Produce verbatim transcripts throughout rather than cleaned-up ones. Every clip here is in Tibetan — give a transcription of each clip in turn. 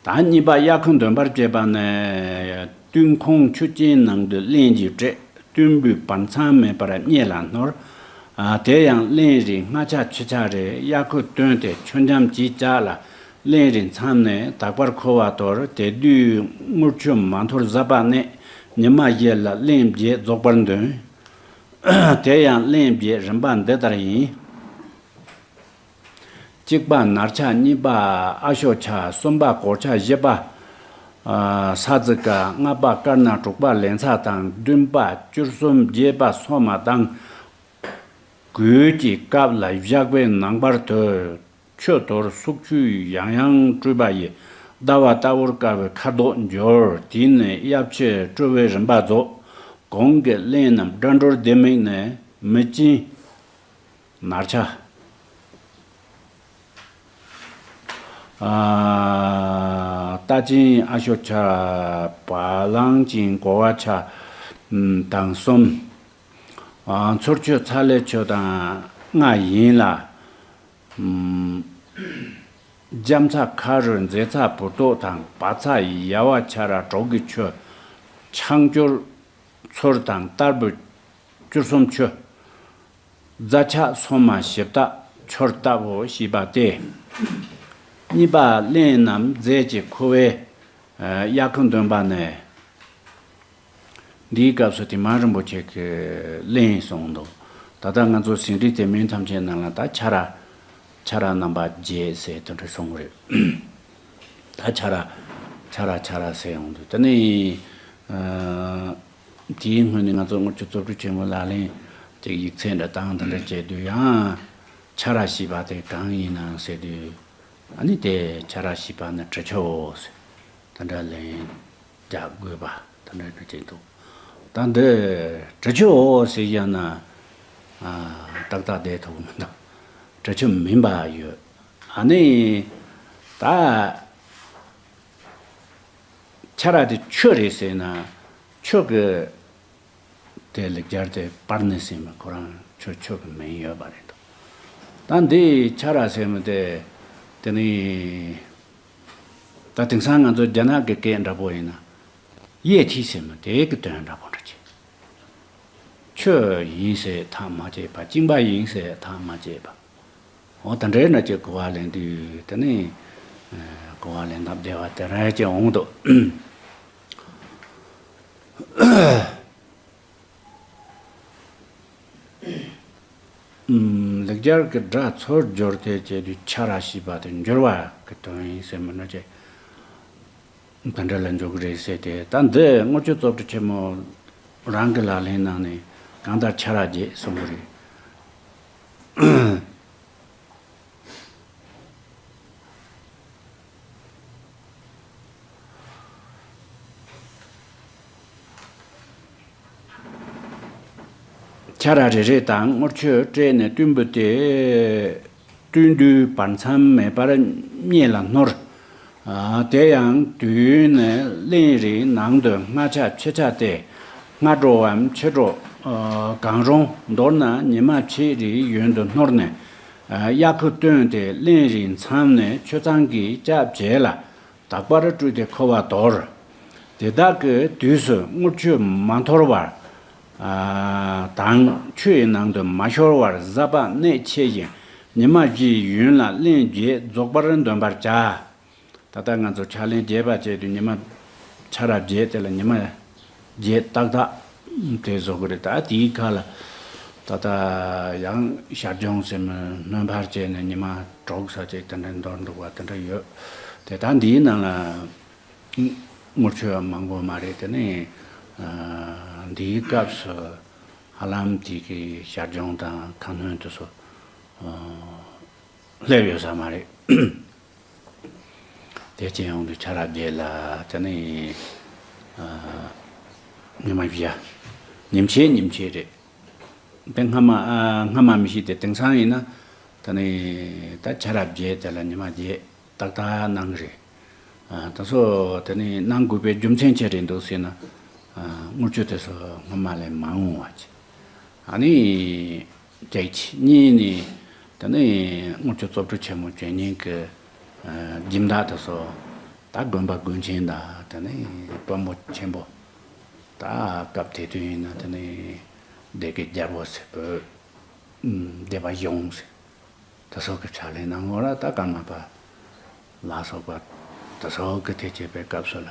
ད་གཉིས་པ་དབྱར་ཁ་འདོན་པར་བྱེད་པ་ནི། བཏུད་ཁུང་ཆུ་ཅན་ནང་དུ་རླན་གྱིས་བསྲེགས། བཏུད་འབུད་བར་མཚམས་མེད་པར་སྙེད་ལ་བསྣོར། ཨ། དེ་ཡང་རླན་རིགས་སྔ་ཆ་ཕྱི་ཆ་རེ་དབྱར་ཁ་བཏོན་ཏེ་ཆུ་འཇམ་གྱིས་བཅག་ལ། རླན་རིགས་མཚམས་ནས་དག་པར་ཁོལ་བ་དོར། དེ་དུས་དངུལ་ཆུ་མ་འཐོར་ཟབ་པ་གནས། ཉི་མ་བཞི་ལ་རླན་བརྒྱད་རྫོགས་པར་འདོན། དེ་ཡང་རླན་བརྒྱད་རིམ་པ་འདི་ལྟར་ཡིན། གཅིག་པ་ནར་ཆ། གཉིས་པ་ཨ་ཤོ་ཆ། གསུམ་པ་གོར་ཆ། བཞི་པ་ཨ་ས་ཙི་ཀ། ལྔ་པ་དཀར་ནག། དྲུག་པ་ལན་ཚྭ་དང་། བདུན་པ་བཅུ་གསུམ། བརྒྱད་པ་སོ་མ་དང་། དགུན་གྱི་སྐབས་ལ་ཞག་པའི་ནངས་པར་དུ་ཆུ་དོར། སུག་ཆུས་ཡང་ཡང་བཀྲུས་པ་ཡིས་ཟླ་བ་ལྟ་བུར་དཀར་བའི་ཁ་དོག་འབྱོར། དེས་ནི་དབྱར་ཕྱི་བཀྲུ་བའི་རིམ་པ་རྫོགས། གོང་གི་རླན་རྣམས་སྒྲ་འགྲོར་ལྡེ་མིག་ནི། མི་གཅིན། ནར་ཆ། ཨ། རྟ་གཅིན། ཨ་ཤོ་ཆ། བ་ལང་གཅིན། གོ་བ་ཆ་དང་གསུམ། ཨ། མཚུར་ཆུ། ཚ་ལའི་ཆུ་དང་ལྔ་ཡིན་ལ། ཨམ། རྒྱ་ཚྭ། ཁ་རུ། མཛེ་ཚྭ། བུར་ཏོག་དང་བ་ཚྭ། ཡ་ཝ་ཆ་ར། གྲོག་གི་ཆུ། ཆང་སྐྱུར། མཚུར་དང་ལྟར་བུ་བཅུ་གསུམ་ཆུ། རྫ་ཆག། སོ་མ། ཞིབ་བཏགས། ཆུར་བཏབ་བོ་ཞེས་པ་སྟེ། གཉིས་པ་རླན་རྣམས་རྫས་ཀྱིས་ཁོལ་བའི་དབྱར་ཁ་འདོན་པ་ནི། འདིའི་སྐབས་སུ་དེ་མ་རིན་པོ་ཆེ་གི་རླན་གསུངས་འདུག། ད་ལྟ་ང་ཚོ་ཟིན་བྲིས་དེ་མིན་ཐམས་ཅད་ནང་ལ་ད་ཆ་ར། ཆ་ར་རྣམ་པ་བརྒྱད་ཟེར་དེ་འདྲ་གསུངས་རེད། ད་ཆ་ར། ཆ་ར། ཆ་ར་ཟེར་ཡོང་དུས་དེ་ནི། ཨ། དེའི་སྔོན་ནས་ང་ཚོ་དངུལ་ཆུ་བཙོ་བཀྲུ་ཆེན་མོ་ལག་ལེན་ཅིག་ཡིག་ཚད་འདྲ་བཏང་དེ་འདྲ་བྱས་དུས་ཡང་། ཆ་ར་ཞེས་པ་དེ་གང་ཡིན་ནམ་ཟེར་དུས། ཨ་ནི་དེ་ཆ་ར་ཞེས་པ་ནི་དྲི་ཆུའོ་ཟེར། དེ་འདྲ་ལན་རྒྱག་དགོས་པ་དེ་འདྲ་འདྲ་བྱས་འདུག། ད་འདི་དྲི་ཆུའོ་ཟེར་བཞག་ན། ཨ། ཏག་ཏག་བསྡད་ཐུབ་མི་འདུག། དྲི་ཆུ་མིན་པ་ཡོད། ཨ་ནི། ད། ཆ་ར་དེ་ཆུ་རེད་ཟེར་ན། ཆུ་གི། དེ་ལེགས་སྦྱར་དེ་པར་ནི་ཟེར་མི་ཁོ་རང་ཆུ་ཆུ་གི་མིང་ཡོད་པ་རེད་འདུག། ད་འདི་ཆ་ར་ཟེར་མི་དེ། དེ་ནི། ད་དེང་སང་ང་ཚོ་རྒྱ་ནག་གི་སྐད་འདྲ་པོ་ཡིན་ན། ཡེ་ཐི་ཟེར་མི་དེ་གི་དོན་འདྲ་པོ་འདྲ་ཅིག། ཆུ་ཡིན་ཟེར་ཐག་མ་བཅད་པ། གཅིན་པ་ཡིན་ཟེར་ཐག་མ་བཅད་པ། འོ་ད་འདྲའི་འདྲ་ཅིག་གོ་བ་ལེན་དུས་དེ་ནི། ཨ། གོ་བ་ལེན་སྟངས་བདེ་བ་དེ་རང་ཅིག་འོང་འདུག། ཨུམ། ལེགས་སྦྱར་གྱི་སྒྲ་ཚུར་སྦྱོར་ཏེ་བྱས་དུས་ཆ་ར་ཞེས་པ་དེ་འགྱུར་བ་གི་དོན་ཡིན་ཟེར་མི་འདྲ་ཅིག། དེ་འདྲ་ལ་འཇོག་གི་རེད་ཟེར་ཏེ། ད་འདི་དངུལ་ཆུ་བཙོ་བཀྲུ་ཆེན་མོ་རང་གི་ལག་ལེན་ནང་ནས་གང་ལྟར་ཆ་ར་བརྒྱད་གསུང་གི་རེད། ཆ་ར་རེ་རེ་དང་དངུལ་ཆུ་བསྲེས་ནས་བཏུད་འབུད་དེ། བཏུད་འབུད་བར་མཚམས་མེད་པར་སྙེད་ལ་བསྣོར། ཨ། དེ་ཡང་དུས་ཡུན་ནི་རླན་རིགས་ནང་དུ་སྔ་ཆ་ཕྱི་ཆ་སྟེ། སྔ་དྲོའམ་ཕྱི་དྲོ། ཨ། གང་རུང་། མདོར་ན་ཉི་མ་ཕྱེད་རེའི་ཡུན་དུ་བསྣོར་ནས། ཨ། དབྱར་ཁ་བཏོན་ཏེ་རླན་རིགས་མཚམས་ནས་ཆུ་གཙང་གིས་བཅག་བྱས་ལ། དག་པར་བཀྲུས་ཏེ་ཁོལ་བ་དོར། དེ་དག་གི་དུས་སུ་དངུལ་ཆུ་མ་འཐོར་བར། ཨ། དང་ཆུ་ཡི་ནང་དུ་མ་ཤོར་བར་ཟབ་པ་གནད་ཆེ་ཞིང་། ཉི་མ་བཞིའི་ཡུན་ལ་རླན་བརྒྱད་རྫོགས་པར་འདོན་པར་བྱ། ད་ལྟ་ང་ཚོ་ཕྱག་ལེན་རྒྱས་པ་བྱས་དུས་ཉི་མ་ཆ་ར་བརྒྱད་དེ་ལ་ཉི་མ་བརྒྱད་ཏག་ཏག་དེ་བཟོ་གི་རེད། ད་དེའི་ཁ་ལ་ད་ལྟ་ཡང་ཞར་སྦྱོང་ཟེར་མི་སྣོན་པར་བྱས་ནས་ཉི་མ་དྲུག་ཙམ་ཅིག་དེ་འདྲ་འདོར་འདུག་པ་དེ་འདྲ་ཡོད། དེ་ད་འདིའི་ནང་ལ་དངུལ་ཆུ་མང་པོ་མ་རེད། དེ་ནས་ཨ། འདིའི་སྐབས་སུ་ཧ་ལམ་དེ་གི་ཞར་སྦྱོང་དང་ཁ་སྣོན་དེ་ཚོ་ཨ། སླེབས་ཡོད་ས་མ་རེད། དེ་ཅི་ཡོང་དུས་ཆ་ར་བརྒྱད་ལ་དེ་ནི། ཨ། ཉི་མ་བཞི། ཉིན་ཕྱེད་ཉིན་ཕྱེད་རེད། དེ་སྔ་མ། ཨ། སྔ་མ་མི་ཤེས་ཏེ་དེང་སང་ཡིན་ན། དེ་ནི་ད་ཆ་ར་བརྒྱད་དེ་ལ་ཉི་མ་བརྒྱད་ཏག་ཏག་གནང་གི་རེད། ཨ། དེ་ཚོ་དེ་ནི་གནང་དགོས་པའི་རྒྱུ་མཚན་ཅི་རེད་འདུག་ཟེར་ན། ཨ། དངུལ་ཆུ་དེ་ཚོ་སྔོན་མ་ལས་མ་འོང་བ་བྱས། ཨ་ནི། གཅིག་བྱས། གཉིས་ནི། དེ་ནི་དངུལ་ཆུ་བཙོ་བཀྲུ་ཆེན་མོ་བྱེད་མཁན་གྱི། ཨ། སྦྱིན་བདག་དེ་ཚོ་ ད་དགོན་པ་དགོན་ཆེན་དང་དེ་ནས་དཔོན་པོ་ཆེན་པོ། ད་སྐབས་དེ་དུས་ཡིན་ན་དེ་ནས་སྡེ་དགེ་རྒྱལ་པོ་ཟེར་བོད་སྡེ་པ་གཞུང་ཟེར། དེ་ཚོ་གི་ཕྱག་ལས་གནང་ངོ་ར། ད་ཀརྨ་པ་ལ་སོགས་པ་དེ་ཚོ་གི་དེ་བྱེད་པའི་སྐབས་སུ་ལ་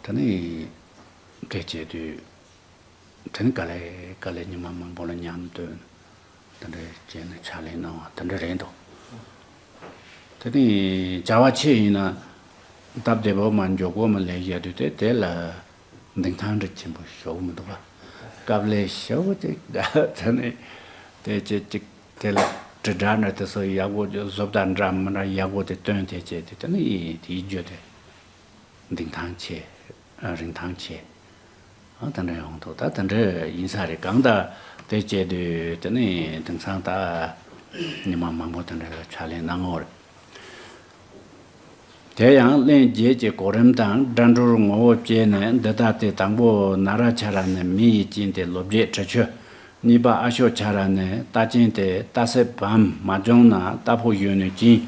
དེ་ནས་དེ་བྱེད་དུས། དེ་ནི་དཀའ་ལས་དཀའ་ལས་ཉི་མ་མང་པོ་ལ་མཉམ་དུ་དེ་འདྲ་བྱས་ནས་ཕྱག་ལས་གནང་བ་དེ་འདྲ་རེད་འདུག་དེ་ནི་བྱ་བ་ཆེ་ཡིན་ན་སྟབས་བདེ་པོ་མ་འཇོག་གོ་མ་ལས་བཞག་དུས་དེ་དེ་ལ་འདིང་ཐང་འདྲ་ཆེན་པོ་ཞུ་མི་འདུག་པ། སྐབས་ལས་ཞུ་ཅིག་དེ་ནི་དེ་ཅི་ཅིག་དེ་ལ་དྲིལ་བསྒྲགས་འདྲ་དེ་ཚོ་ཡག་པོ་བཟོ་ལྟ་འདྲ་མི་འདྲ་ཡག་པོ་དེ་སྟོན་དེ་བྱས་དེ་དེ་ནི་དེའི་རྒྱུ་དེ། འདིང་ཐང་ཆེ། རིན་ཐང་ཆེ། ཨ་དེ་འདྲ་ཡོང་འདུག་ད་དེ་འདྲ་ཡིན་ས་རེད། གང་ལྟར་དེ་བྱས་དུས་དེ་ནི་དེང་སང་ད་ཉི་མ་མང་པོ་དེ་འདྲ་ལ་ཕྱག་ལས་གནང་ངོ་རེད། དེ་ཡང་གླེང་བརྒྱད་ཀྱི་གོ་རིམ་དང་སྒྲ་འགྲོལ་ངོ་བོ་བཅས་ནི་འདི་ལྟ་སྟེ། དང་པོ་ན་ར་ཁྱ་ར་ནས་མི་ཡི་སྤྱན་ཏེ་ལོ་བརྒྱད་ཁྲི་ཆོས། གཉིས་པ་ཨ་ཤོ་ཁྱ་ར་ནས་རྟ་ཅན་ཏེ་རྟ་སེབ་བམ་མ་བྱུང་ན་རྟ་ཕོ་གཞོན་ནུའི་སྤྱན།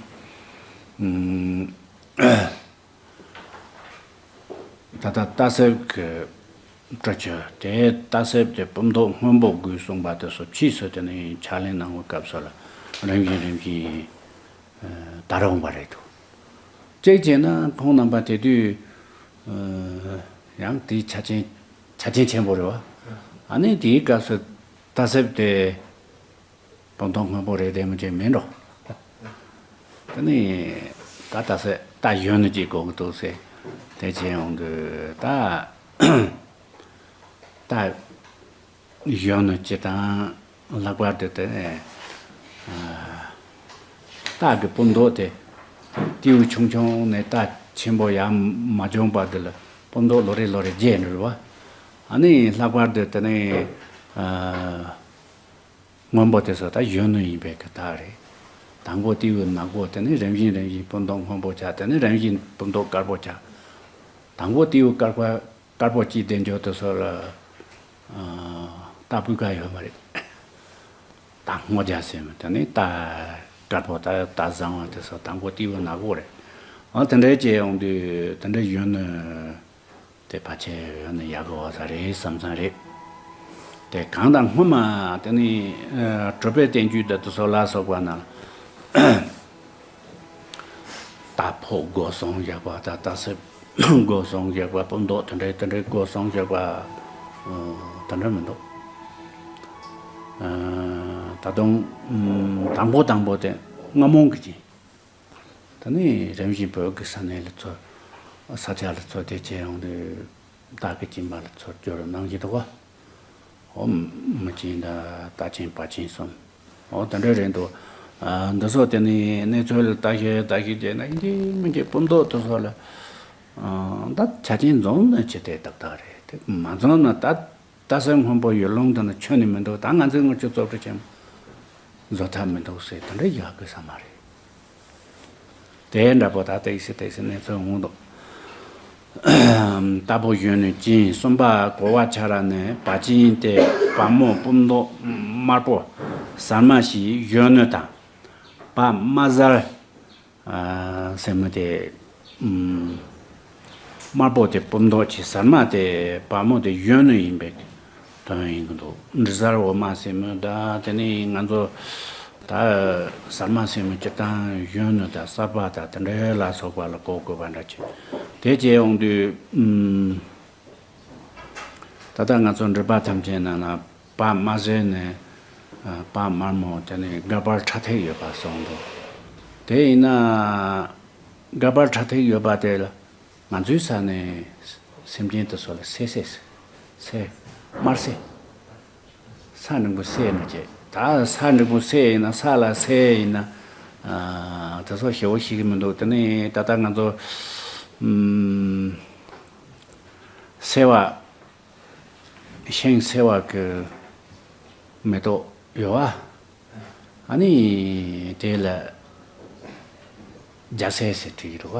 ད་ལྟ་རྟ་སེབ་ཀྱི་ཁྲི་ཆོས་དེ་རྟ་སེབ་དེ་སྤུ་མདོག་སྔོན་པོ་དགོས་གསུངས་པ་དེ་ཚོ་ཕྱིས་སུ་དེ་ནས་ཕྱག་ལེན་གནང་བའི་སྐབས་སུ་ལ་རིམ་བཞིན་རིམ་བཞིན་དར་འོང་བ་རེད་འདུག་གཅིག་བྱས་ན་ཁོང་རྣམ་པ་དེ་དུས་ཡང་དེའི་ཆ་རྐྱེན་ཆ་རྐྱེན་ཆེན་པོ་རེད་བ། ཨ་ནི་དེའི་སྐབས་སུ་རྟ་སེབ་དེ། སྤུ་མདོག་སྔོན་པོ་རེད་དེ་མི་བྱེད་མིན་འགྲོ། དེ་ནི་ད་ད་ཟེར་རྟ་གཞོན་ནུ་ཅིག་དགོས་ཀྱི་འདུག་ཟེར། དེ་བྱས་ཡོང་དུས་ད་རྟ་གཞོན་ནུ་ཅིག་དང་ལྷག་པར་དུ་དེ་ནི་རྟ་གི་སྤུ་མདོག་དེ་སྤྲེའུ་ཆུང་ཆུང་ནས་རྟ་ཆེན་པོ་ཡར་མ་བྱུང་བར་དུ་ལ་སྤུ་མདོག་ལོ་རེ་ལོ་རེ་རྒྱས་འགྲོ་བ། ཨ་ནི་ལྷག་པར་དུ་དེ་ནི། སྔོན་པོ་དེ་ཚོ་ད་གཞོན་ནུ་ཡིན་པའི་གི་རྟགས་རེད། དང་པོ་སྤྲེའུ་ནག་པོ་དེ་ནི་རིམ་བཞིན་རིམ་བཞིན་སྤུ་མདོག་སྔོན་པོ་ཆགས། དེ་ནི་རིམ་བཞིན་སྤུ་མདོག་དཀར་པོ་ཆགས། དང་པོ་སྤྲེའུ་དཀར་པོ་དཀར་པོ་སྐྱེས་དེ་འཇོག་དེ་ཚོ་ལ་རྟ་སྤུས་ཀ་ཡོད་མ་རེད། རྟ་སྔོ་རྒྱ་ཟེར་མི་དེ་ནི་རྟ་དཀར་པོ་ད་རྟ་བཟང་བ་དེ་ཚོ་དང་པོ་སྤྲེའུ་ནག་པོ་རེད། འོ་དེ་འདྲའི་བྱས་ཡོང་དུས་དེ་འདྲའི་གཞོན་ནུ། དེ་ཕལ་ཆེར་ཡོད་ན་ཡག་གི་འོ་ས་རེད་བསམ་བསམ་རེད། དེ་གང་དང་སྔོན་མ་དེ་ནི་གྲུབ་པའི་བསྟན་བཅོས་དང་དེ་ཚོ་ལ་སོགས་པ་ན་རྟ་ཕོ་སྒོ་སྲུང་བཞག་པ་དང་རྟ་སེབ་སྒོ་སྲུང་བཞག་པ་སྤུ་མདོག་དེ་འདྲའི་དེ་འདྲའི་སྒོ་སྲུང་བཞག་པ་དེ་འདྲ་མི་འདུག་ད་དུང་དང་པོ་དང་པོ་དེ་རྔ་མོང་གི་ཅིང་། ད་ནི་རིམ་བཞིན་བོད་ཀྱི་ས་གནས་ལ་ཚུར་ས་ཆ་ལ་ཚུར་དེ་བྱས་ཡོང་དུས་རྟ་གི་སྦྱིན་པ་ལ་ཚུར་བསྒྱུར་གནང་གི་འདུག་གོ། འོ་མི་སྦྱིན་དང་རྟ་སྦྱིན་བ་སྦྱིན་གསུམ། འོ་དེ་འདྲ་རེད་འདུག་འདི་ཚོ་དེ་ནི་གནས་ཚུལ་ལ་ལྟ་ཤེས་ལྟ་ཤེས་བྱས་ན་ཡིན་གྱི་མིན་གྱི་སྤུ་མདོག་དེ་ཚོ་ལ་ད་ཆ་རྐྱེན་འཛོམས་ན་ཅི་སྟེ་ཏག་ཏག་རེད། དེ་མ་འཛོམས་ན་ད། རྟ་སེབ་སྔོན་པོ་ཡོད་ལུང་དུ་ན་ཁྱོན་ནས་མི་འདུག་ད་ང་ཚོའི་དངུལ་ཆུ་བཙོག་བྲོ་ཆེན་པོ་བཟོ་ཐབས་མི་འདུག་ཟེར་དེ་འདྲ་ཡག་གི་ས་མ་རེད། དེ་འདྲ་པོ་ད་ཏེག་སི་ཏེག་སི་གནས་ཚུལ་འོང་འདུག་རྟ་ཕོ་གཞོན་ནུའི་སྦྱིན། གསུམ་པ་གོ་བ་ཆ་ར་ནས་བ་ཅན་ཏེ་བ་མོ་སྤུ་མདོག་དམར་པོ་ཟར་མ་ཞིག་གཞོན་ནུ་དང་། བ་དམར་ཟར། ཨ་སེན་མོ་དེ་ཨམ་དམར་པོ་དེ་སྤུ་མདོག་ཅིག་ཟར་མ་དེ་བ་མོ་དེ་གཞོན་ནུ་ཡིན་པའི་དོན་ཡིན་གྱི་འདུག་འབྲི་གཟར་འོ་མ་སེན་མོ་དང་དེ་ནི་ང་ཚོ་ད་ཟར་མ་སེན་མོ་སྤྱིར་བཏང་གཞོན་ནུ་དང་གསར་པ་དང་དེ་འདྲའི་ལ་སོགས་པ་ལ་གོ་དགོས་པ་འདྲ་ཅིག་དེ་བྱས་ཡོང་དུས་ཨམ། ད་ལྟ་ང་ཚོ་འགྲུལ་པ་ཐམས་ཅད་ནང་ན་བ་དམར་ཟེར་ནས་བ་དམར་མོ་དེ་ནས་སྒ་པར་ཁྲ་ཐིག་ཡོད་པ་གསུངས་འདུག་དེ་ཡིན་ན་སྒ་པར་ཁྲ་ཐིག་ཡོད་པ་དེ་ལ་ང་ཚོའི་ས་ནས་སེམས་ཅན་དེ་ཚོ་ལ་སེ་སེ་སེ་དམར་སེ། ས་འབྲིང་པོ་སེ་ན་བྱེད། ད་ས་འབྲིང་པོ་སེ་ཡིན་ན་ས་ལ་སེ་ཡིན་ན་དེ་ཚོ་ཞེ་བོ་ཤེས་ཀྱི་མི་འདུག་དེ་ནས་ད་ལྟ་ང་ཚོ་ཨམ། སེ་བ། ཤིང་སེ་བ་གི་མེ་ཏོག་ཡོད་བ། ཨ་ནི་དེ་ལ་རྒྱ་སེ་ཟེར་བྲིས་ཀྱི་འདུག་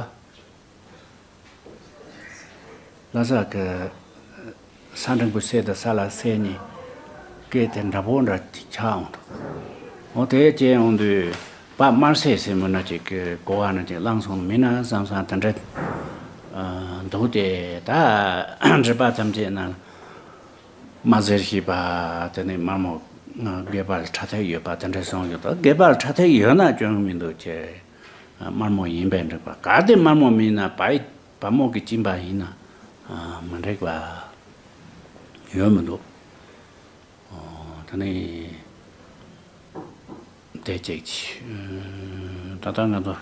བ། ལྷ་ས་གི་ས་འབྲིང་པོ་སེ་དང་ས་ལ་སེ་གཉིས་སྐད་དེ་འདྲ་པོ་འདྲ་ཆགས་འོང་འདུག་འོ་དེ་བྱས་འོང་དུས་བ་དམར་སེ་ཟེར་མི་ན་ཅིག་གི་གོ་བ་ན་ཅིག་བླངས་སོང་མིན་ན་བསམ་བསམ་དེ་འདྲ། འདུག་སྟེ། ད་འགྲུལ་པ་ཐམས་ཅད་ན་མ་ཟེར་ཞིག་པ་དེ་ནི་དམར་མོ་སྒལ་པར་ཁྲ་ཐིག་ཡོད་པ་དེ་འདྲ་གསུངས་ཡོད་དོ། སྒལ་པར་ཁྲ་ཐིག་ཡོད་ན་སྐྱོན་མི་འདུག་ཅེས། དམར་མོ་ཡིན་པས་འགྲིག་པ། གལ་ཏེ་དམར་མོ་མིན་ན་བ་བ་མོ་གི་གཅིན་པ་ཡིན་ན་མི་འགྲིག་པ་ཡོད་མི་འདུག། ད་ནི་དེ་གཅིག་ཅི། ད་ལྟ་ང་ཚོ་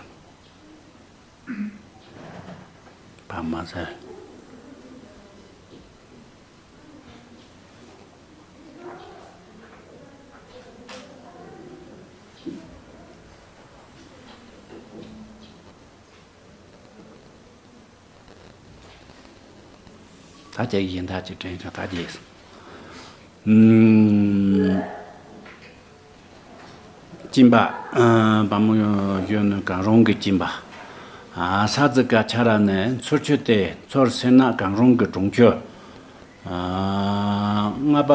བ་མ་ཟེར། ད་ཅིག་གཞན་དག་ཅིག་དྲན་བྱུང་། ད་རྗེས་སུ། ཨུམ། གཅིན་པ། ཨ། བ་མོ་གཞོན་ནུ་གང་རུང་གི་གཅིན་པ། ཨ། ས་ཙི་ཀ་ཆ་ར་ནས་མཚུར་ཆུ་སྟེ། མཚུར་སེར་ནག་གང་རུང་གི་གྲོང་ཆུ། ཨ། ལྔ་པ།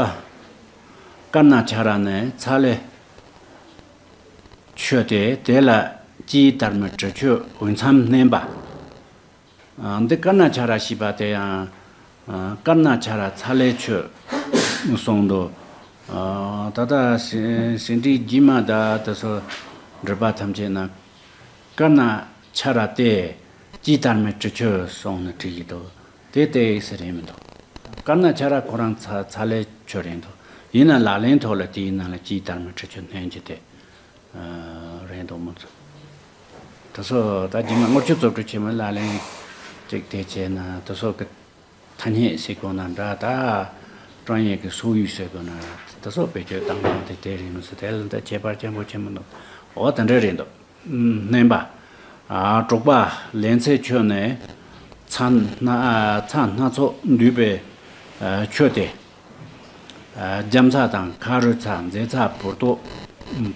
དཀར་ནག་ཆ་ར་ནས་ཚ་ལའི་ཆུ་སྟེ། དེ་ལ་སྤྱིའི་དར་མའི་དྲི་ཆུ་འོད་མཚམས་བསྣན་པ། ཨ། འདི་དཀར་ནག་ཆ་ར་ཞེས་པ་དེ་ཡང་། ཨ། དཀར་ནག་ཆ་ར་ཚ་ལའི་ཆུ་གསུངས་འདུག། ཨ། ད་ལྟ་ཟིན་བྲིས་རྗེས་མ་ད་དེ་ཚོ་འགྲུལ་པ་ཐམས་ཅད་ན་དཀར་ནག་ཆ་ར་སྟེ་སྤྱིའི་དར་མའི་དྲི་ཆུ་གསུངས་ནས་བྲིས་ཀྱི་འདུག། དེ་ཏོག་ཙམ་རེད་མི་འདུག། དཀར་ནག་ཆ་ར་ཁོ་རང་ཚ་ཚ་ལའི་ཆུ་རེད་འདུག། ཡིན་ན་ལག་ལེན་ཐོག་ལ་དེའི་ནང་ལ་སྤྱིའི་དར་མའི་དྲི་ཆུ་བསྣན་གྱི་དེ། རེད་འདུག་མོ་ཚོ། དེ་ཚོ་ད་རྗེས་མ་དངུལ་ཆུ་བཙོ་བཀྲུ་ཆེན་མོའི་ལག་ལེན་ཅིག་དེ་བྱས་ན་དེ་ཚོ་གི་ཐ་སྙད་ཟེར་དགོས་ན་འདྲ། ད་ཀྲོང་ཡན་གི་སོག་ཡུལ་ཟེར་དགོས་ན་དེ་ཚོ་བེད་སྤྱོད་བཏང་སྟངས་དེ་དེ་རེད་མི་སྲིད། དེ་ལ་ད་ཁྱད་པར་ཆེན་པོ་ཆེན་མི་འདུག། འོ་དེ་འདྲ་རེད་འདུག། བསྣན་པ། ཨ། དྲུག་པ། ལན་ཚྭའི་ཆུ་ནི་ཚྭ་སྣ་ཨ། ཚྭ་སྣ་ཚོགས་འདུས་པའི་ཨ། ཆུ་སྟེ། ཨ། རྒྱ་ཚྭ་དང་ཁ་རུ་ཚྭ། མཛེ་ཚྭ། བུར་ཏོག།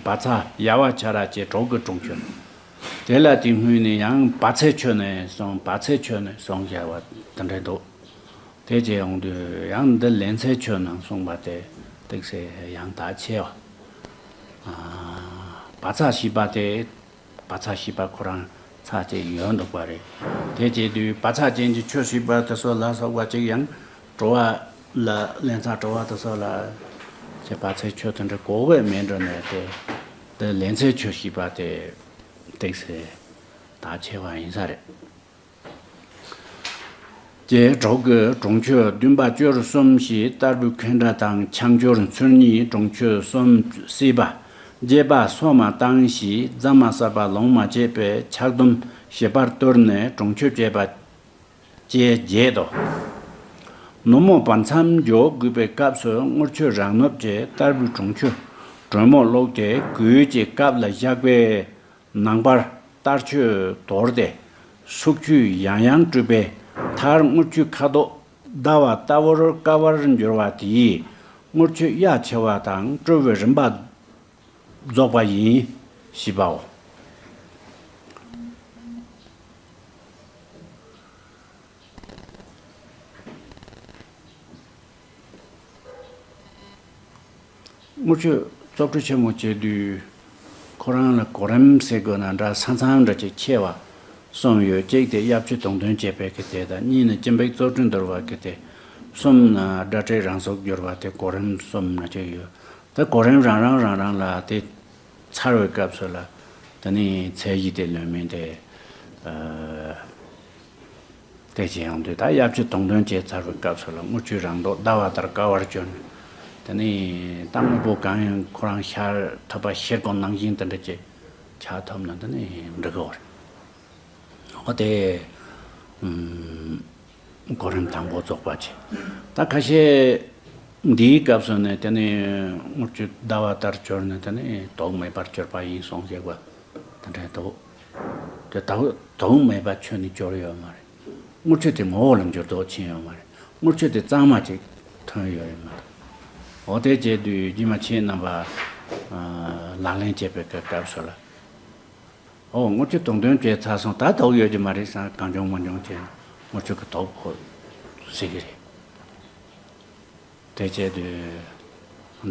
བ་ཚྭ། ཡ་བ་ཆ་ར་བཅས་དྲུག་གི་གྲོང་ཆུ། དེ་ལ་དེ་སྔོན་ནས་ཡང་བ་ཚྭའི་ཆུ་ནས་གསུངས། བ་ཚྭའི་ཆུ་ནས་གསུངས་བཞག་པ་དེ་འདྲ་འདུག། དེ་བྱས་ཡོང་དུས་ཡང་འདི་ལན་ཚྭའི་ཆུ་ནང་གསུངས་པ་དེ་ཏོག་ཙམ་ཡང་དག་ཆེ་བ། ཨ། བ་ཚྭ་ཞེས་པ་དེ། བ་ཚྭ་ཞེས་པ་ཁོ་རང་ཚྭ་ཅིག་ཡོད་འདུག་པ་རེད། དེ་བྱས་དུས་བ་ཚྭ་ཅན་གྱི་ཆུ་ཞེས་པ་དེ་ཚོ་ལ་སོགས་པ་ཅིག་ཡང་བྲོ་བ་ལ་ལན་ཚྭ་བྲོ་བ་དེ་ཚོ་ལ་ཅེས་བ་ཚྭའི་ཆུ་དེ་འདྲ་གོ་བས་མེད་འགྲོ་ནས་དེ། དེ་ལན་ཚྭའི་ཆུ་ཞེས་པ་དེ་ཏོག་ཙམ་དག་ཆེ་བ་ཡིན་ས་རེད། ཅེས་དྲུག་གི་གྲོང་ཆུ་བདུན་པ་སྐྱོར་གསུམ་ཞེས་བསྟར་བུའི་ཁེངས་དྲ་དང་ཆང་སྐྱོར་ཚུལ་གཉིས་གྲོང་ཆུ་གསུམ་བསྲེས་པ། རྒྱས་པ་སོ་མ་བཏང་ཞེས་རྫ་མ་ཟབ་པ་ལོངས་མ་སྤྱད་པས་ཆག་སྡོམ་ཞིབ་པར་གཏོར་ནས་གྲོང་ཆུ་བཅད་པ་བཅས་བརྒྱད་དོ། ནུབ་མོ་བར་མཚམས་འཇོག་དགོས་པའི་སྐབས་སུ་དངུལ་ཆུ་རང་ནུབ་ཀྱི་བསྟར་བུའི་གྲོང་ཆུ་དྲོན་མོ་བླུགས་ཏེ་གོས་ཀྱི་སྐབས་ལ་བཞག་པས། ནང་པར་བསྟར་ཆུ་དོར་ཏེ་སོག་ཆུས་ཡང་ཡང་བཀྲུས་པས་མཐར་དངུལ་ཆུའི་ཁ་དོག་ཟླ་བ་ལྟ་བུར་དཀར་བར་འགྱུར་བ་དེས་དངུལ་ཆུ་གཡའ་ཆེ་བ་དང་བཀྲུ་བའི་རིམ་པ་རྫོགས་པ་ཡིན་ཞེས་པའོ། དངུལ་ཆུ་བཙོ་བཀྲུ་ཆེན་མོ་བྱེད་དུས་ཁོ་རང་ལ་གོ་རིམ་ཟེར་དགོས་ན་འདྲ། ས་མཚམས་འདྲ་ཅིག་ཕྱེ་བ་གསུམ་ཡོད། གཅིག་དེ་གཡབ་ཆུ་དུང་འདོན་བྱེད་པའི་གི་དེ་དང་། གཉིས་ནི་སྐྱིན་པག་བཙོ་བཀྲུ་འདོར་བ་གི་དེ། གསུམ་ན་སྒྲ་དྲལ་རང་སོར་བསྒྱུར་བ་དེ། གོ་རིམ་གསུམ་ན་ཅིག་ཡོད། དེ་གོ་རིམ་རང་རང་རང་རང་ལ་དེ་ཚར་བའི་སྐབས་སུ་ལ་དེ་ནི་ཚད་གཞི་དེ་ལོན་མིན་དེ། ཨ། དེ་བྱས་ཡོང་དུས་ད་གཡབ་ཆུ་དུང་འདོན་བྱས་ཚར་བའི་སྐབས་སུ་ལ་དངུལ་ཆུའི་རང་མདོག་ཟླ་བ་ལྟར་དཀར་བར་གྱུར་ནས། དེ་ནས་ད་དངོས་པོ་གང་ཡང་ཁོ་རང་ཤར་ཐུབ་པ་ཤེལ་སྒོང་ནང་བཞིན་དེ་འདྲ་ཅིག་ཆགས་ཐུབ་ན་དེ་ནས་འགྲིག་གི་རེད། འོ་དེ། ཨུམ། གོ་རིམ་དང་པོ་རྫོགས་པ་བྱས། ད་ཁ་ཤས་འདིའི་སྐབས་སུ་ནས་དེ་ནས་དངུལ་ཆུ་ཟླ་བ་ལྟར་གྱུར་ནས་དེ་ནས་དོགས་མེད་པར་གྱུར་པ་ཡིན་གསུངས་བྱས་པ་དེ་འདྲ་འདུག། དེ་དོགས་དོགས་མེད་པ་ཁྱོན་ནས་གྱུར་ཡོད་མ་རེད། དངུལ་ཆུ་དེ་ངོ་བོ་ལ་འགྱུར་ལྡོག་ཕྱིན་ཡོད་མ་རེད། དངུལ་ཆུ་དེ་གཙང་མ་ཅིག་ཐོན་ཡོད་རེད་མ་གཏོགས། འོ་དེ་བྱས་དུས་རྗེས་མ་ཁྱེད་རྣམ་པ་ལག་ལེན་བྱེད་པའི་སྐབས་སུ་ལ། ཨོ། དངུལ་ཆུ་དུང་འདོན་བྱས་ཚར་སོང་། ད་དོགས་ཡོད་ཀྱི་མ་རེད་བསམ། གང་བྱུང་མང་བྱུང་བྱས་དངུལ་ཆུ་གི་དོགས་ཁོ་སྲིད་ཀྱི་རེད། དེ་བྱས་དུས་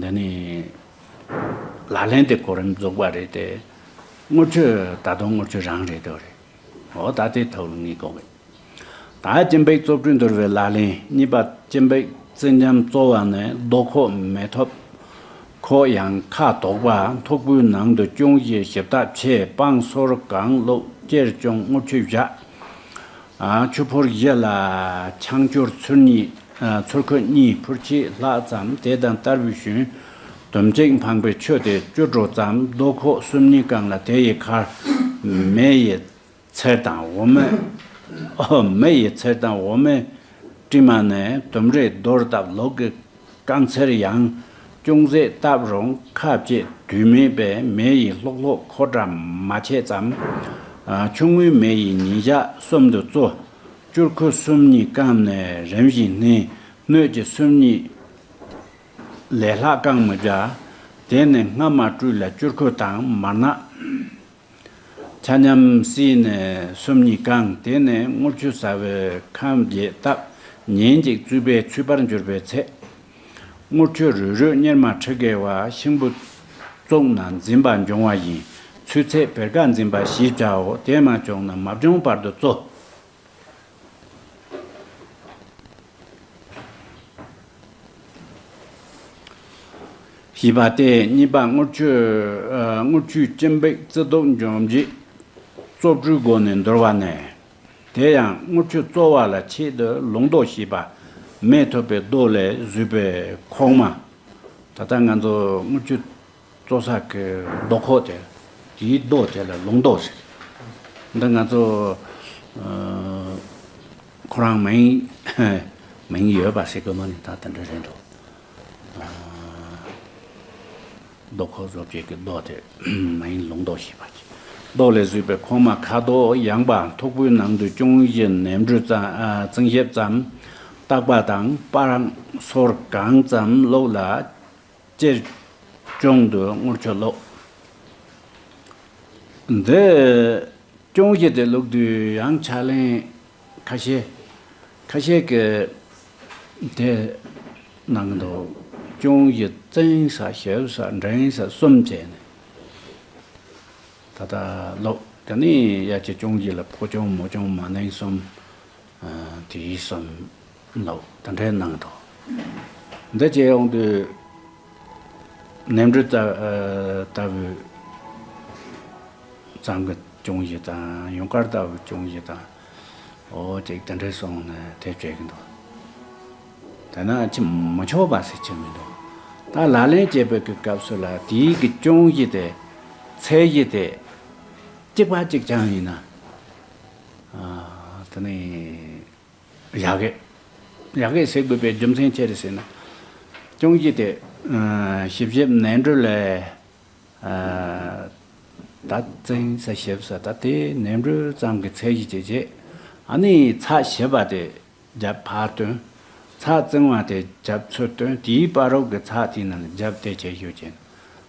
འདི་ནི་ལག་ལེན་དེ་གོ་རིམ་རྫོགས་པ་རེད་དེ། དངུལ་ཆུ་ད་དུང་དངུལ་ཆུ་རང་རེད་དོ་རེད། ཨོ་ད་དེ་ཐོག་ལ་ངེས་དགོས་པས། ད་ ཨ། སྤྱན་འབེབས་བཙོ་བཀྲུས་འདུལ་བའི་ལག་ལེན་གཉིས་པ། སྤྱན་འབེབས་རྩི་འཇམ་བཙོ་བ་ནི། རྡོ་ཁོག་མི་ཐོབ་ཁོག་ཡང་ཁ་དོག་པ། མཐུག་པོའི་ནང་དུ་ཅུང་ཞིག་ཞིབ་བཏབ་ཕྱེ། སྤང་སོར་གང་བླུགས། ཅེར་ཅུང་དངུལ་ཆུ་བཞག་ཨ། ཆུ་ཕོར་བཞི་ལ་ཆང་སྐྱུར་ཚུར་གཉིས། ཨ། ཚུར་ཁོལ་གཉིས་ཕུར་ཕྱེད་ལྷག་ཙམ། དེ་དང་བསྟར་བུའི་ཞུན་དུམ་གཅིག་འཕངས་པའི་ཆུ་དེ་བཅུ་དྲུག་ཙམ། རྡོ་ཁོག་སུམ་གཉིས་བཀང་ལ་དེ་ཡི་ཁར་མེ་ཡི་ཚིལ་དང་འོ་མའི། ཨོ། མེ་ཡི་ཚིལ་དང་འོ་མའི་དྲི་མ་ནི་དུམ་རེ་རྡོར་བཏབ། ལོག་གི་རྐང་ཚེར་ཡང་ཅུང་ཟད་བཏབ་རུང་ཁ་བཅད་དུས་མེད་པས་མེ་ཡི་ལྷོག་ལྷོག་ཁོ་འདྲ་མ་ཆད་ཙམ། ཨ། ཆུང་ངུའི་མེ་ཡིས་ཉིན་ཞག་གསུམ་དུ་བཙོ། སྐྱུར་ཁུ་སུམ་གཉིས་བསྐམས་ནས་རིམ་བཞིན་སྣོད། སྣོད་ཀྱི་སུམ་གཉིས་ལས་ལྷག་བསྐང་མི་བྱ། དེ་ནི་སྔ་མ་བཀྲུས་ལ་སྐྱུར་ཁུ་དང་མར་ནག་ཆ་མཉམ་བསྲེས་ནས་སུམ་གཉིས་བསྐང་། དེ་ནས་དངུལ་ཆུ་ཟ་བའི་ཁམ་བརྒྱད་བཏབ། ཉིན་གཅིག་བཙོས་པས་ཚོས་པར་འགྱུར་བའི་ཚེ། དངུལ་ཆུ་རུལ་རུལ་གཉེར་མ་ཁྲི་བརྒལ་བ། ཤིང་བུ་བཙུགས་ན་འཛིན་པ་འབྱུང་བ་ཡིན། ཚོས་ཚད་བེར་ཀ་འཛིན་པ་ཞེས་བྱའོ། དེ་མ་བྱུང་ན་མ་བྱུང་བར་དུ་བཙོ། ཞེས་པ་སྟེ། གཉིས་པ། དངུལ་ཆུ། ཨ། དངུལ་ཆུའི་སྤྱན་འབེབས་རྩི་བཟློག་འཇོམས་བྱེད་བཙོ་བཀྲུས་སྒོ་ནས་འདུལ་བ་ནས། དེ་ཡང་དངུལ་ཆུ་བཙོ་བ་ལ་ཆེད་དུ་ལུང་རྡོ་ཞེས་པ། མེ་ཐུབ་པའི་རྡོ་ལས་བཟོས་པའི་ཁོག་མ། ད་ལྟ་ང་ཚོ་དངུལ་ཆུ་བཙོ་ས་གི་རྡོ་ཁོག་དེ། དེའི་རྡོ་དེ་ལ་ལུང་རྡོ་ཟེར། འདི་ང་ཚོ། ཨ། ཁོ་རང་མིང་། མིང་ཡོད་པ་ཟེར་དགོས་མ་ནི་ད་དེ་འདྲ་རེད་འདུག་ཨ། རྡོ་ཁོག་བཟོ་བྱེད་ཀྱི་རྡོ་དེ་མིང་ལུང་རྡོ་ཞེས་པ་ཅིག་རྡོ་ལས་བཟོས་པའི་ཁོག་མ་ཁ་དོག་ཡངས་པ། མཐུག་པོའི་ནང་དུ་ཅུང་ཞིག་ནས་འབྲུ་ཙམ། ཨ། བཙིང་ཞིབ་ཙམ། བཏགས་པ་དང་སྤང་སོར་གང་ཙམ་བླུགས་ལ། ཅེར་ཅུང་དུ་དངུལ་ཆུ་བླུགས། འདི་ཅུང་ཞིག་དེ་བླུགས་དུས་ཡང་ཕྱག་ལེན་ཁ་ཤས། ཁ་ཤས་ཀྱིས་དེ་གནང་གི་འདུག་ཅུང་ཞིག་བཙིང་ས་ཞིབ་ས་འབྲིང་ས་གསུམ་བྱས་ནས། ད་ལྟ་ལོ་དེ་ནས་ཡ་གྱི་ཅུང་ཞིག་ལ་ཕོ་ཅུང་མོ་ཅུང་མ་ནིང་གསུམ། ཨ། དེའི་གསུམ་ལོ་དེ་འདྲའི་གནང་འདུག་འདི་བྱས་ཡོང་དུས་ནས་འབྲུ་ལྟ། ཨ། ལྟ་བུའི་ཙམ་གྱི་ཅུང་ཞིག་དང་། ཡུངས་དཀར་ལྟ་བུའི་ཅུང་ཞིག་དང་། འོ་ཅིག་དེ་འདྲའི་སོང་ནས་དེ་བྱེད་ཀྱི་འདུག་དེ་ན་ཅི་མི་ཆོག་པ་ཟེར་གྱི་མི་འདུག་ད་ལག་ལེན་བྱེད་པའི་གི་སྐབས་སུ་ལ་དེའི་གི་ཅུང་ཞིག་དེ། ཚད་གཞི་དེ་གཅིག་པ་གཅིག་རྐྱང་ཡིན་ན། ཨ། དེ་ནི་ཡག་གི། ཡག་གི་ཟེར་དགོས་པའི་རྒྱུ་མཚན་ཅི་རེད་ཟེར་ན། ཅུང་ཞིག་དེ། ཨ། ཞིབ་ཞིབ་ནས་འབྲུ་ལས། ཨ། ད་བཙིང་ས་ཞིབ་ས་ད་དེ་ནས་འབྲུ་ཙམ་གྱི་ཚད་གཞི་བྱེད་བྱེད། ཨ་ནི་ཚགས་ཞིབ་པ་དེ་རྒྱབ་ཕར་བཏོན། ཚགས་བཙིང་བ་དེ་རྒྱབ་ཚུར་བཏོན། དེའི་བར་རོགས་ཀྱི་ཚགས་དེའི་ནང་ལ་རྒྱབ་དེ་བྱེད་ཞུ་བྱེད།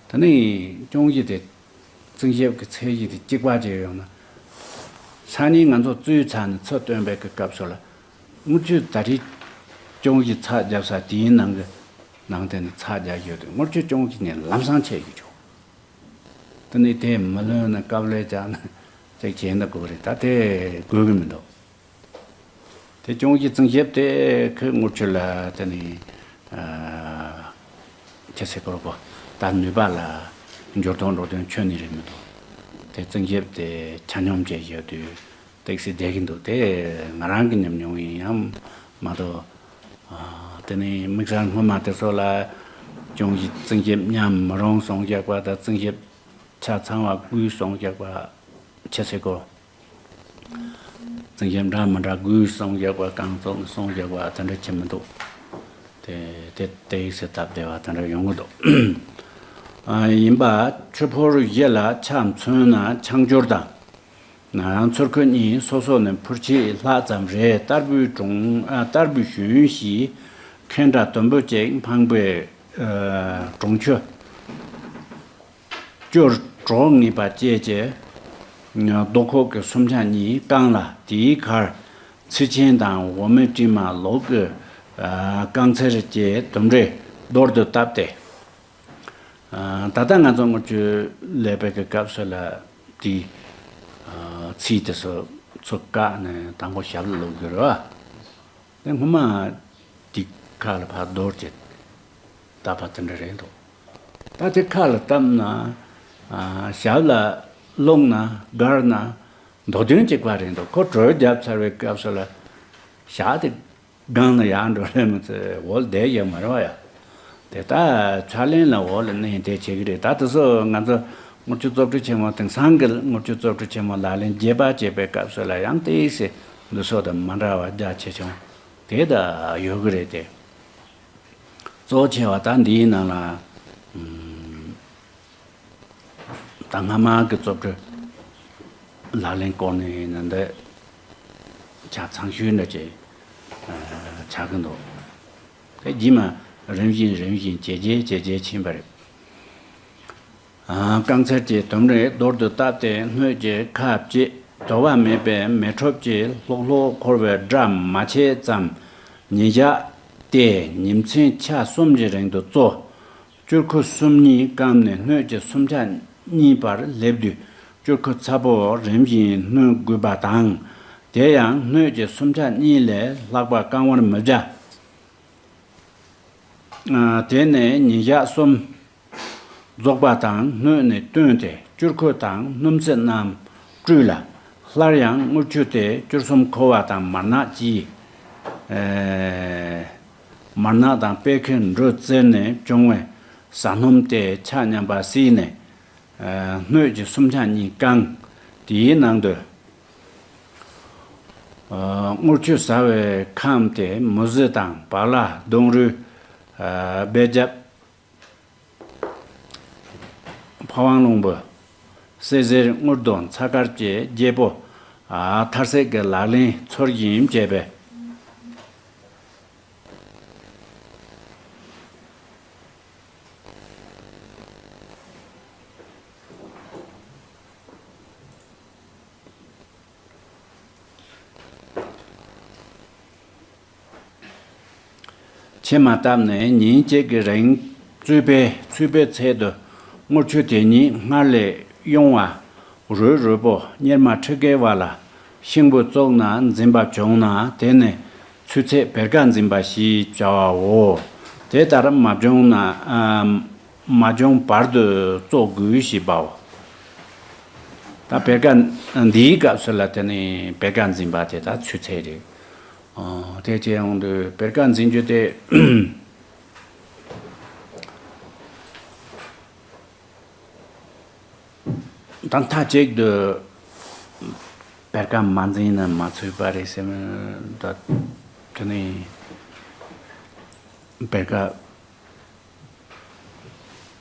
ད་ནི་ཅུང་ཞིག་དེ། བཙིང་ཞིབ་ཀྱི་ཚད་གཞི་དེ་གཅིག་པ་བྱས་ཡོང་ན། སང་ཉིན་ང་ཚོ་བཙོས་ཚར་ནས་ཚུར་བཏོན་པའི་གི་སྐབས་སུ་ལ། དངུལ་ཆུ་ད་རེས་ཅུང་ཞིག་ཚགས་རྒྱབ་ས་དེའི་ནང་གི་ནང་དེ་ནས་ཚགས་རྒྱག་རྒྱུ་དེ་དངུལ་ཆུ་ཅུང་ཞིག་ནས་ལམ་སང་ཆད་ཀྱི་ཆོག་དེ་ནས་དེ་མི་ལོན་ན་སྐབས་ལས་བྱ་ན་ཅིག་བྱས་ན་དགོས་རེད། ད་དེ་དགོས་ཀྱི་མི་འདུག་དེ་ཅུང་ཞིག་བཙིང་ཞིབ་དེ་ཁོས་དངུལ་ཆུ་ལ་དེ་ནས། ཨ། ཁྱེད་ཚེ་སྐོར་གོ། ད་ནུས་པ་ལ་འགྱུར་ལྡོག་འགྲོ་དོན་ཁྱོན་ནས་རེད་མི་འདུག་དེ་བཙིང་ཞིབ་དེ་ཆ་སྙོམས་བྱས་ཡོད་དུས་ཏོག་ཙམ་བསྡད་ཀྱི་འདུག་དེ་ང་རང་གི་ཉམས་མྱོང་ཡིན་ཡང་མ་གཏོགས། ཨ། དེ་ནས་དམིགས་བསལ་སྔོན་མ་དེ་ཚོ་ལ་ཅུང་ཞིག་བཙིང་ཞིབ་མཉམ་མི་རུང་གསུངས་བཞག་པ་དང་། བཙིང་ཞིབ་ཆ་ཚང་བ་དགོས་གསུངས་བཞག་པ། ཁྱེད་ཚེ་སྐོར། བཙན་ཞབས་འདྲ་མི་འདྲ་དགོས་གསུངས་བཞག་པ། གང་བཙོང་གསུངས་བཞག་པ་དེ་འདྲ་ཅིག་མི་འདུག་དེ་དེ་དེ་ཡིག་སེ་སྟབས་བདེ་བ་དེ་འདྲ་ཡོང་གི་འདུག་ཨ། ཡིན་པ་ཆུ་ཕོར་བཞི་ལ་ཆ་མཚོན་ན་ཆང་སྐྱུར་དང་། ན་ཚུར་ཁོལ་གཉིས་སོ་སོ་ནས་ཕུར་ཕྱེད་ལྷག་ཙམ་རེ། བསྟར་བུའི་གྲོང་། ཨ། བསྟར་བུའི་ཞུན་ཞིག་ཁེན་ཏྲ་དུམ་བུ་གཅིག་འཕངས་པའི། ཨ། གྲོང་ཆུ། སྐྱུར་གྲོགས་ངེས་པ་བཅས་ཀྱི་རྡོ་ཁོག་གི་སུམ་ཆ་གཉིས་བཀང་ལ། དེའི་ཁར་ཚིལ་ཆེན་དང་འོ་མའི་དྲི་མ་ལོག་གི་རྐང་ཚེར་བཅས་དུམ་རེ་རྡོལ་དུ་བཏབ་སྟེ། ད་ལྟ་ང་ཚོ་དངུལ་ཆུ་ལས་པའི་གི་སྐབས་སུ་ལ་དེའི་ཚིལ་དེ་ཚོ་ ཚུར་བཀག་ནས་དང་པོ་ཞབས་ལ་བླུག་དགོས་རེད་བ། དེ་སྔོན་མ་དེ་ཁ་ལ་ཕར་རྡོལ་ཅིག་བཏབ་པ་དེ་འདྲ་རེད་འདུག་ད་དེ་ཁ་ལ་བཏབ་ན། ཨ། ཞབས་ལ་བླུགས་ན་སྒར་ན་མདོ་དོན་གཅིག་པ་རེད་འདུག་ཁོ་གྲོས་བརྒྱབ་ཚར་བའི་སྐབས་སུ་ལ་ཞག་དེ་སྒང་ལ་ཡར་འགྲོ་ལེ་མི་ཚེ་འོ་བསྡད་ཡོད་མ་རེད་བ་ཡ། དེ་ད་ཕྱག་ལེན་ལ་འོ་ལ་གནས་དེ་བྱེད་ཀྱི་རེད། ད་དེ་ཚོ་ང་ཚོ་དངུལ་ཆུ་བཙོག་ཁྲི་ཆེན་མོ་དེང་སང་གི་དངུལ་ཆུ་བཙོག་ཁྲི་ཆེན་མོ་ལག་ལེན་རྒྱས་པ་བྱེད་པའི་སྐབས་སུ་ལ་ཡང་ཏོག་ཙམ་འདི་ཚོ་དང་མ་འདྲ་བ་རྒྱ་ཆེ་ཆུང་དེ་ད་ཡོད་ཀྱི་རེད་དེ། གཙོ་ཆེ་བ་ད་འདིའི་ནང་ལ། ཨུམ། ད་སྔ་མ་གི་བཙོག་ཁྲི་ལག་ལེན་སྐོར་ནས་ཡིན་ན་འདི་ཆ་ཚང་ཤོས་འདྲ་ཅིག་ཨ། ཆགས་ཀྱི་འདུག་དེ་རྗེས་མ་རིམ་བཞིན་རིམ་བཞིན་ཇེ་ཆེ་ཇེ་ཆེ་ཕྱིན་པ་རེད། ཨ། རྐང་མཚལ་གྱི་དུམ་རེ་རྡོལ་དུ་བཏབ་སྟེ་སྣོད་ཀྱི་ཁ་བཅད་དོར་བ་མེད་པའི་མེ་ཁྲོབ་ཀྱིས་ལྷོག་ལྷོག་འཁོར་བའི་སྒྲ་མ་ཆད་ཙམ་ཉིན་ཞག་སྟེ་ཉིན་མཚན་ཆ་གསུམ་གྱི་རིང་དུ་བཙོ། སྐྱུར་ཁུ་སུམ་གཉིས་བསྐམས་ནས་སྣོད་ཀྱི་སུམ་ཆ་གཉིས་བར་སླེབས་དུས་སྐྱུར་ཁུ་ཚ་པོ་རིམ་བཞིན་སྣོན་དགོས་པ་དང་། དེ་ཡང་སྣོད་ཀྱི་སུམ་ཆ་གཉིས་ལས་ལྷག་པ་བསྐང་བར་མི་བྱ། ཨ། དེ་ནས་ཉིན་ཞག་གསུམ་རྫོགས་པ་དང་སྣོད་ནས་བཏོན་ཏེ་སྐྱུར་ཁུ་དང་སྣུམ་ཚིལ་རྣམས་བཀྲུས་ལ། སླར་ཡང་དངུལ་ཆུ་དེ་སྐྱུར་གསུམ་ཁོལ་བ་དང་མར་ནག་གྱིས། ཨེ། མར་ནག་དང་པད་ཁའི་འབྲུ་བཙིར་ནས་བྱུང་བའི་ཟ་སྣུམ་དེ་ཆ་མཉམ་པ་བསྲེས་ནས། ཨེ། སྣོད་ཀྱི་སུམ་ཆ་གཉིས་བསྐང་། དེའི་ནང་དུ། ཨེ། དངུལ་ཆུ་ཟ་བའི་ཁམས་དེ་མུ་ཟི་དང་བག་ལ་ལྡུམ་རའི། ཨེ། སྦས་རྒྱབ། ཕ་ཝང་རླུང་བུ། བསིལ་ཟེར་དངུལ་རྡོ་ཚ་དཀར་གྱི་རྒྱལ་པོ། ཨ། ཐར་སྲེག་གི་ལག་ལེན་ཚུལ་བཞིན་བྱས་པས། ཕྱེ་མ་བཏབ་ནས་ཉིན་གཅིག་གི་རིང་ཚོས་པའི་ཚོས་པའི་ཚལ་དུ་དངུལ་ཆུ་དེ་ཉིད་སྔར་ལས་གཡུང་བ་རུལ་རུལ་པོ་གཉེར་མ་ཁྲི་ཀའི་བར་ལ་ཤིང་བུ་བཙུགས་ན་འཛིན་པ་བྱུང་ན་དེ་ནི་ཚོས་ཚད་བེར་ཀ་འཛིན་པ་ཞེས་བྱ་བའོ། དེ་ལྟར་མ་བྱུང་ན། ཨ། མ་བྱུང་བར་དུ་བཙོ་དགོས་ཞེས་པའོ། ད་བེར་ཀ་འདིའི་སྐབས་སུ་ལ་དེ་ནི་བེར་ཀ་འཛིན་པ་དེ་ད་ཚོས་ཚད་རེད། ཨོ། དེ་བྱས་ཡོང་དུས་བེར་ཀ་འཛིན་རྒྱུ་དེ། ད་མཐའ་གཅིག་ཏུ་བེར་ཀ་མ་འཛིན་ན་མ་ཚོས་པ་རེད་ཟེར་མི་ད་དེ་ནི་བེར་ཀ་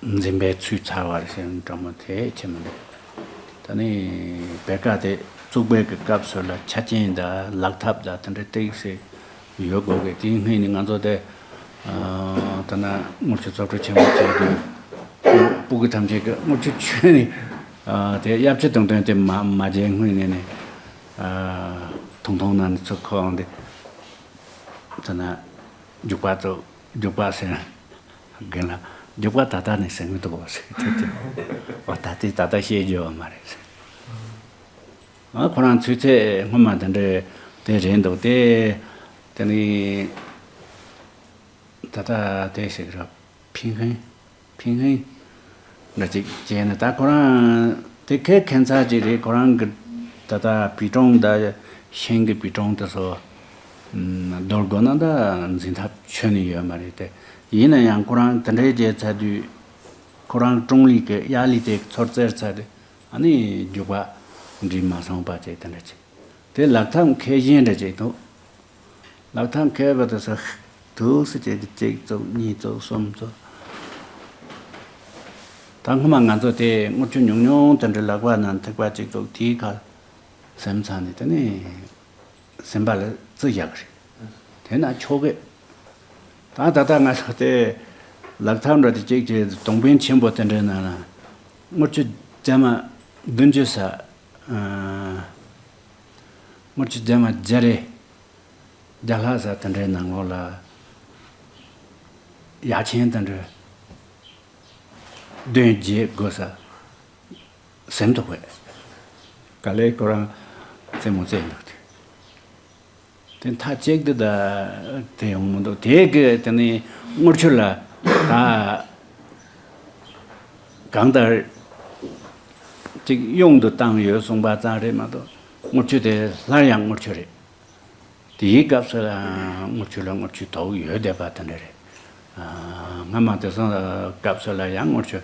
འཛིན་པའི་ཚོས་ཚར་བ་རེད་ཟེར་མི་འདྲ་མོ་དེ་བྱེད་མི་འདུག་ད་ནི་བེར་ཀ་དེ་བཙུགས་པའི་གི་སྐབས་སུ་ལ་ཆ་རྐྱེན་དང་ལག་ཐབས་དང་དེ་འདྲ་ཏོག་ཙམ་ཡོད་དགོས་གི། དེའི་སྔོན་ནས་ང་ཚོ་དེ། ཨ། ད་ནི་དངུལ་ཆུ་བཙོག་ཁྲི་ཆེན་པོ་བྱས་དུས། སྤུ་གུ་ཐམས་ཅད་ཀྱིས་དངུལ་ཆུ་མཆོད་ནས། ཨ། དེ་གཡབ་ཆུ་བཏང་དོན་དེ་མ་མ་བརྗེད་སྔོན་ནས་ནི། ཨ། ཐུང་ཐུང་ནང་ནས་ཚུར་ཁོ་འོང་དེ། ད་ནི་རྒྱུག་པ་ཚོ་རྒྱུག་པ་ཟེར། རྒན་ལགས་རྒྱུག་པ་ད་ལྟ་ནས་ཟེར་གི་འདུག་གོ་ཟེར་དེ་དེ། འོ་ད་དེ་ད་ལྟ་བཤད་རྒྱུ་ཡོད་མ་རེད་ཟེར། ཨ། ཁོ་རང་ཚོས་ཚད་སྔོན་མ་དེ་འདྲ་དེ་རེད་འདུག་སྟེ། དེ་ནི་ད་ལྟ་དེ་ཞིག་ར་ཕིང་ཧན་ཕིང་ཧན་འདྲ་ཅིག་བྱས་ནས། ད་ཁོ་རང་དེ་ཁའི་ཁྱད་མཚར་ཅིག་རེད། ཁོ་རང་གི་ད་ལྟ་བི་ཀྲོང་ད་ཤིང་གི་བི་ཀྲོང་དེ་ཚོ་རྡོལ་དགོས་ན་ད་འཛིན་ཐབས་ཁྱོན་ནས་ཡོད་མ་རེད་དེ། ཡིན་ན་ཡང་ཁོ་རང་དེ་འདྲའི་བྱས་ཚར་དུས་ཁོ་རང་ཀྲུང་ལི་གི་གཡའ་ལི་དེ་ཚུར་བཙིར་ཚར་དུས། ཨ་ནི་རྒྱུག་པ་འགྲིག་མ་སོང་པ་ཅིག་དེ་འདྲ་ཅིག་དེ་ལག་ཐབས་མཁས་ཤིང་འདྲ་ཅིག་འདུག་ལག་ཐབས་མཁས་པ་དེ་ཚོ་ཐུགས་སུ་བཅད་དེ་གཅིག་བཙུགས་གཉིས་བཙུགས་གསུམ་བཙུགས། ད་སྔོན་མ་ང་ཚོ་དེ་དངུལ་ཆུ་ཉུང་ཉུང་དེ་འདྲ་ལག་པ་ནང་ཐིགས་པ་གཅིག་བཙུགས། དེའི་ཁར་སེམས་ཚང་ནས་དེ་ནས་སེམས་པ་ལ་བརྩི་བཞག་གི་རེད། དེ་ན་ཆོག་གི། ད་ད་ལྟ་ང་ཚོ་དེ་ལག་ཐབས་འདྲ་དེ་གཅིག་བྱས་དུང་བན་ཆེན་པོ་དེ་འདྲའི་ནང་ན་དངུལ་ཆུ་རྫ་མ་བདུན་ཅུ་ས། ཨ། དངུལ་ཆུ་རྫ་མ་བརྒྱ་རེ་བརྒྱ་ལྷག་ས་དེ་འདྲའི་ནང་ལོགས་ལ་ཡ་ཆེན་དེ་འདྲ་བདུན་བརྒྱད་དགོས་ས་ཟིན་འདུག་པས། ག་ལེ་ཁོ་རང་ རྩེད་མོ་རྩེ་འདུག་དེ། དེ་མཐའ་གཅིག་ཏུ་ད་དེ་ཡོང་མི་འདུག་དེ་གི་དེ་ནི་དངུལ་ཆུ་ལ་ད་གང་ལྟར་ཅིག་གཡུང་དུ་བཏང་ཡོད་གསུངས་པ་ཙམ་རེད་མ་གཏོགས། དངུལ་ཆུ་དེ་སླར་ཡང་དངུལ་ཆུ་རེད། དེའི་སྐབས་སུ་ལ་དངུལ་ཆུ་ལ་དངུལ་ཆུ་དོགས་ཡོད་བསྡད་པ་དེ་འདྲ་རེད། ཨ། སྔ་མ་དེ་ཚོ་སྐབས་སུ་ལ་ཡང་དངུལ་ཆུ་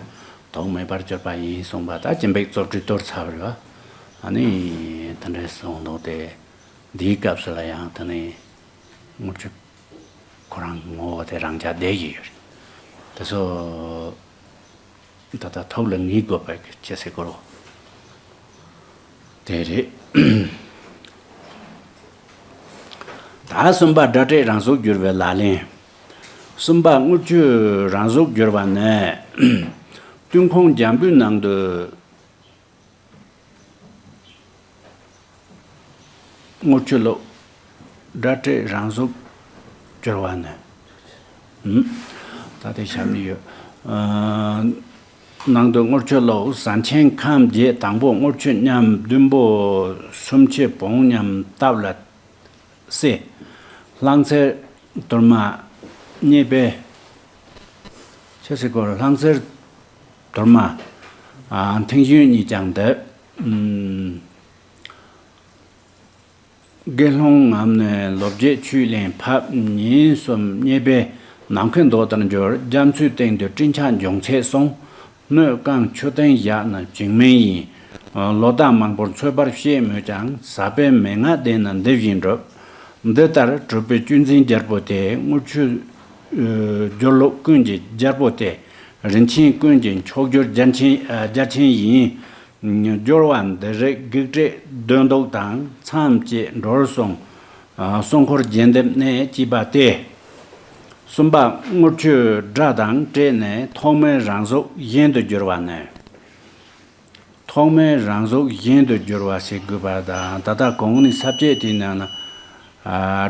དོགས་མེད་པར་གྱུར་པ་ཡིན་གསུངས་པ་ད་སྦྱིན་པའི་རྩོབ་འཁྲུལ་གཏོར་ཚར་བ་རེད་བ། ཨ་ནི་དེ་འདྲ་གསུངས་འདུག་སྟེ། འདིའི་སྐབས་སུ་ལ་ཡང་དེ་ནི་དངུལ་ཆུ་ཁོ་རང་ངོ་བོ་དེ་རང་འཇགས་བསྡད་ཀྱི་ཡོད་རེད། དེ་ཚོ་ད་ལྟ་ཐུགས་ལ་ངེས་དགོས་པའི་ཆེད་ཟེར་དགོས་རོ། དེ་རེད། ད་གསུམ་པ་སྒྲ་སྤྲད་རང་གཟུགས་བསྒྱུར་བའི་ལག་ལེན། གསུམ་པ་དངུལ་ཆུ་རང་གཟུགས་བསྒྱུར་བ་ནས། ཏུན་ཁུང་འཇམ་པོའི་ནང་དུ། དངུལ་ཆུ་བླུགས། སྒྲ་སྤྲད་རང་གཟུགས་བསྒྱུར་བ་ནས། ཨུམ། ད་དེ་བཞག་ནི་ཡོད། ཨ། ནང་དུ་དངུལ་ཆུ་བླུགས། ཟན་ཆེན་ཁམ་བརྒྱད། དང་པོ་དངུལ་ཆུ་མཉམ། བདུན་པོ་སུམ་ཆའི་བོང་མཉམ་བཏབ་ལ་བསྲེས། ལྷང་ཚེར་དོར་མ་རྙེད་པས། ཆ་སི་ཀོར་ལྷང་ཚེར་དོར་མ། ཨ། ཐེང་གཞོན་གཉིས་ཀྱང་འདེབས། ཨུམ། དགེ་སློང་ངམ་ནས་ལོ་བརྒྱད་ཆུས་ལེན་ཕབ། ཉིན་གསུམ་རྙེད་པས་ནམ་མཁའི་མདོག་ལྟར་འགྱུར། རྒྱ་མཚོའི་སྟེང་དུ་སྤྲིན་ཆགས་འབྱུང་ཚད་སོང་། སྣོད་བཀང་མཆོད་རྟེན་བཞག་ན་བྱིང་མིན་ཡིན། ལོ་ཟླ་མང་པོར་འཚོད་པར་བཤད་མོད་ཀྱང་། ཟག་པའི་མན་ངག་ལྡན་ན་འདི་བཞིན་འགྲུབ། འདི་ལྟར་གྲུབ་པའི་བཅུད་འཛིན་རྒྱལ་པོ་དེ། དངུལ་ཆུ་སྦྱོར་ལུགས་ཀུན་གྱི་རྒྱལ་པོ་སྟེ། རིན་ཆེན་ཀུན་གྱི་མཆོག་གྱུར་རྒྱལ་ཆེན་རྒྱལ་ཆེན་ཡིན། སྦྱོར་བ་འདི་རིགས་བགེགས་བསྐྲད་གདོན་བཟློག་དང་། མཚམས་བཅད་འགྲོར་གསུངས། སྲུང་འཁོར་རྒྱས་འདེབས་ནས་ཅེས་པ་སྟེ། གསུམ་པ་དངུལ་ཆུ་སྒྲ་དང་སྤྲད་ནས་ཐོག་མའི་རང་གཟུགས་གཞན་དུ་བསྒྱུར་བ་ནས། ཐོག་མའི་རང་གཟུགས་གཞན་དུ་བསྒྱུར་བ་ཞེས་དགོས་པ་དང་། ད་ལྟ་གོང་ནས་ས་བཅད་དེའི་ནང་ན། ཨ།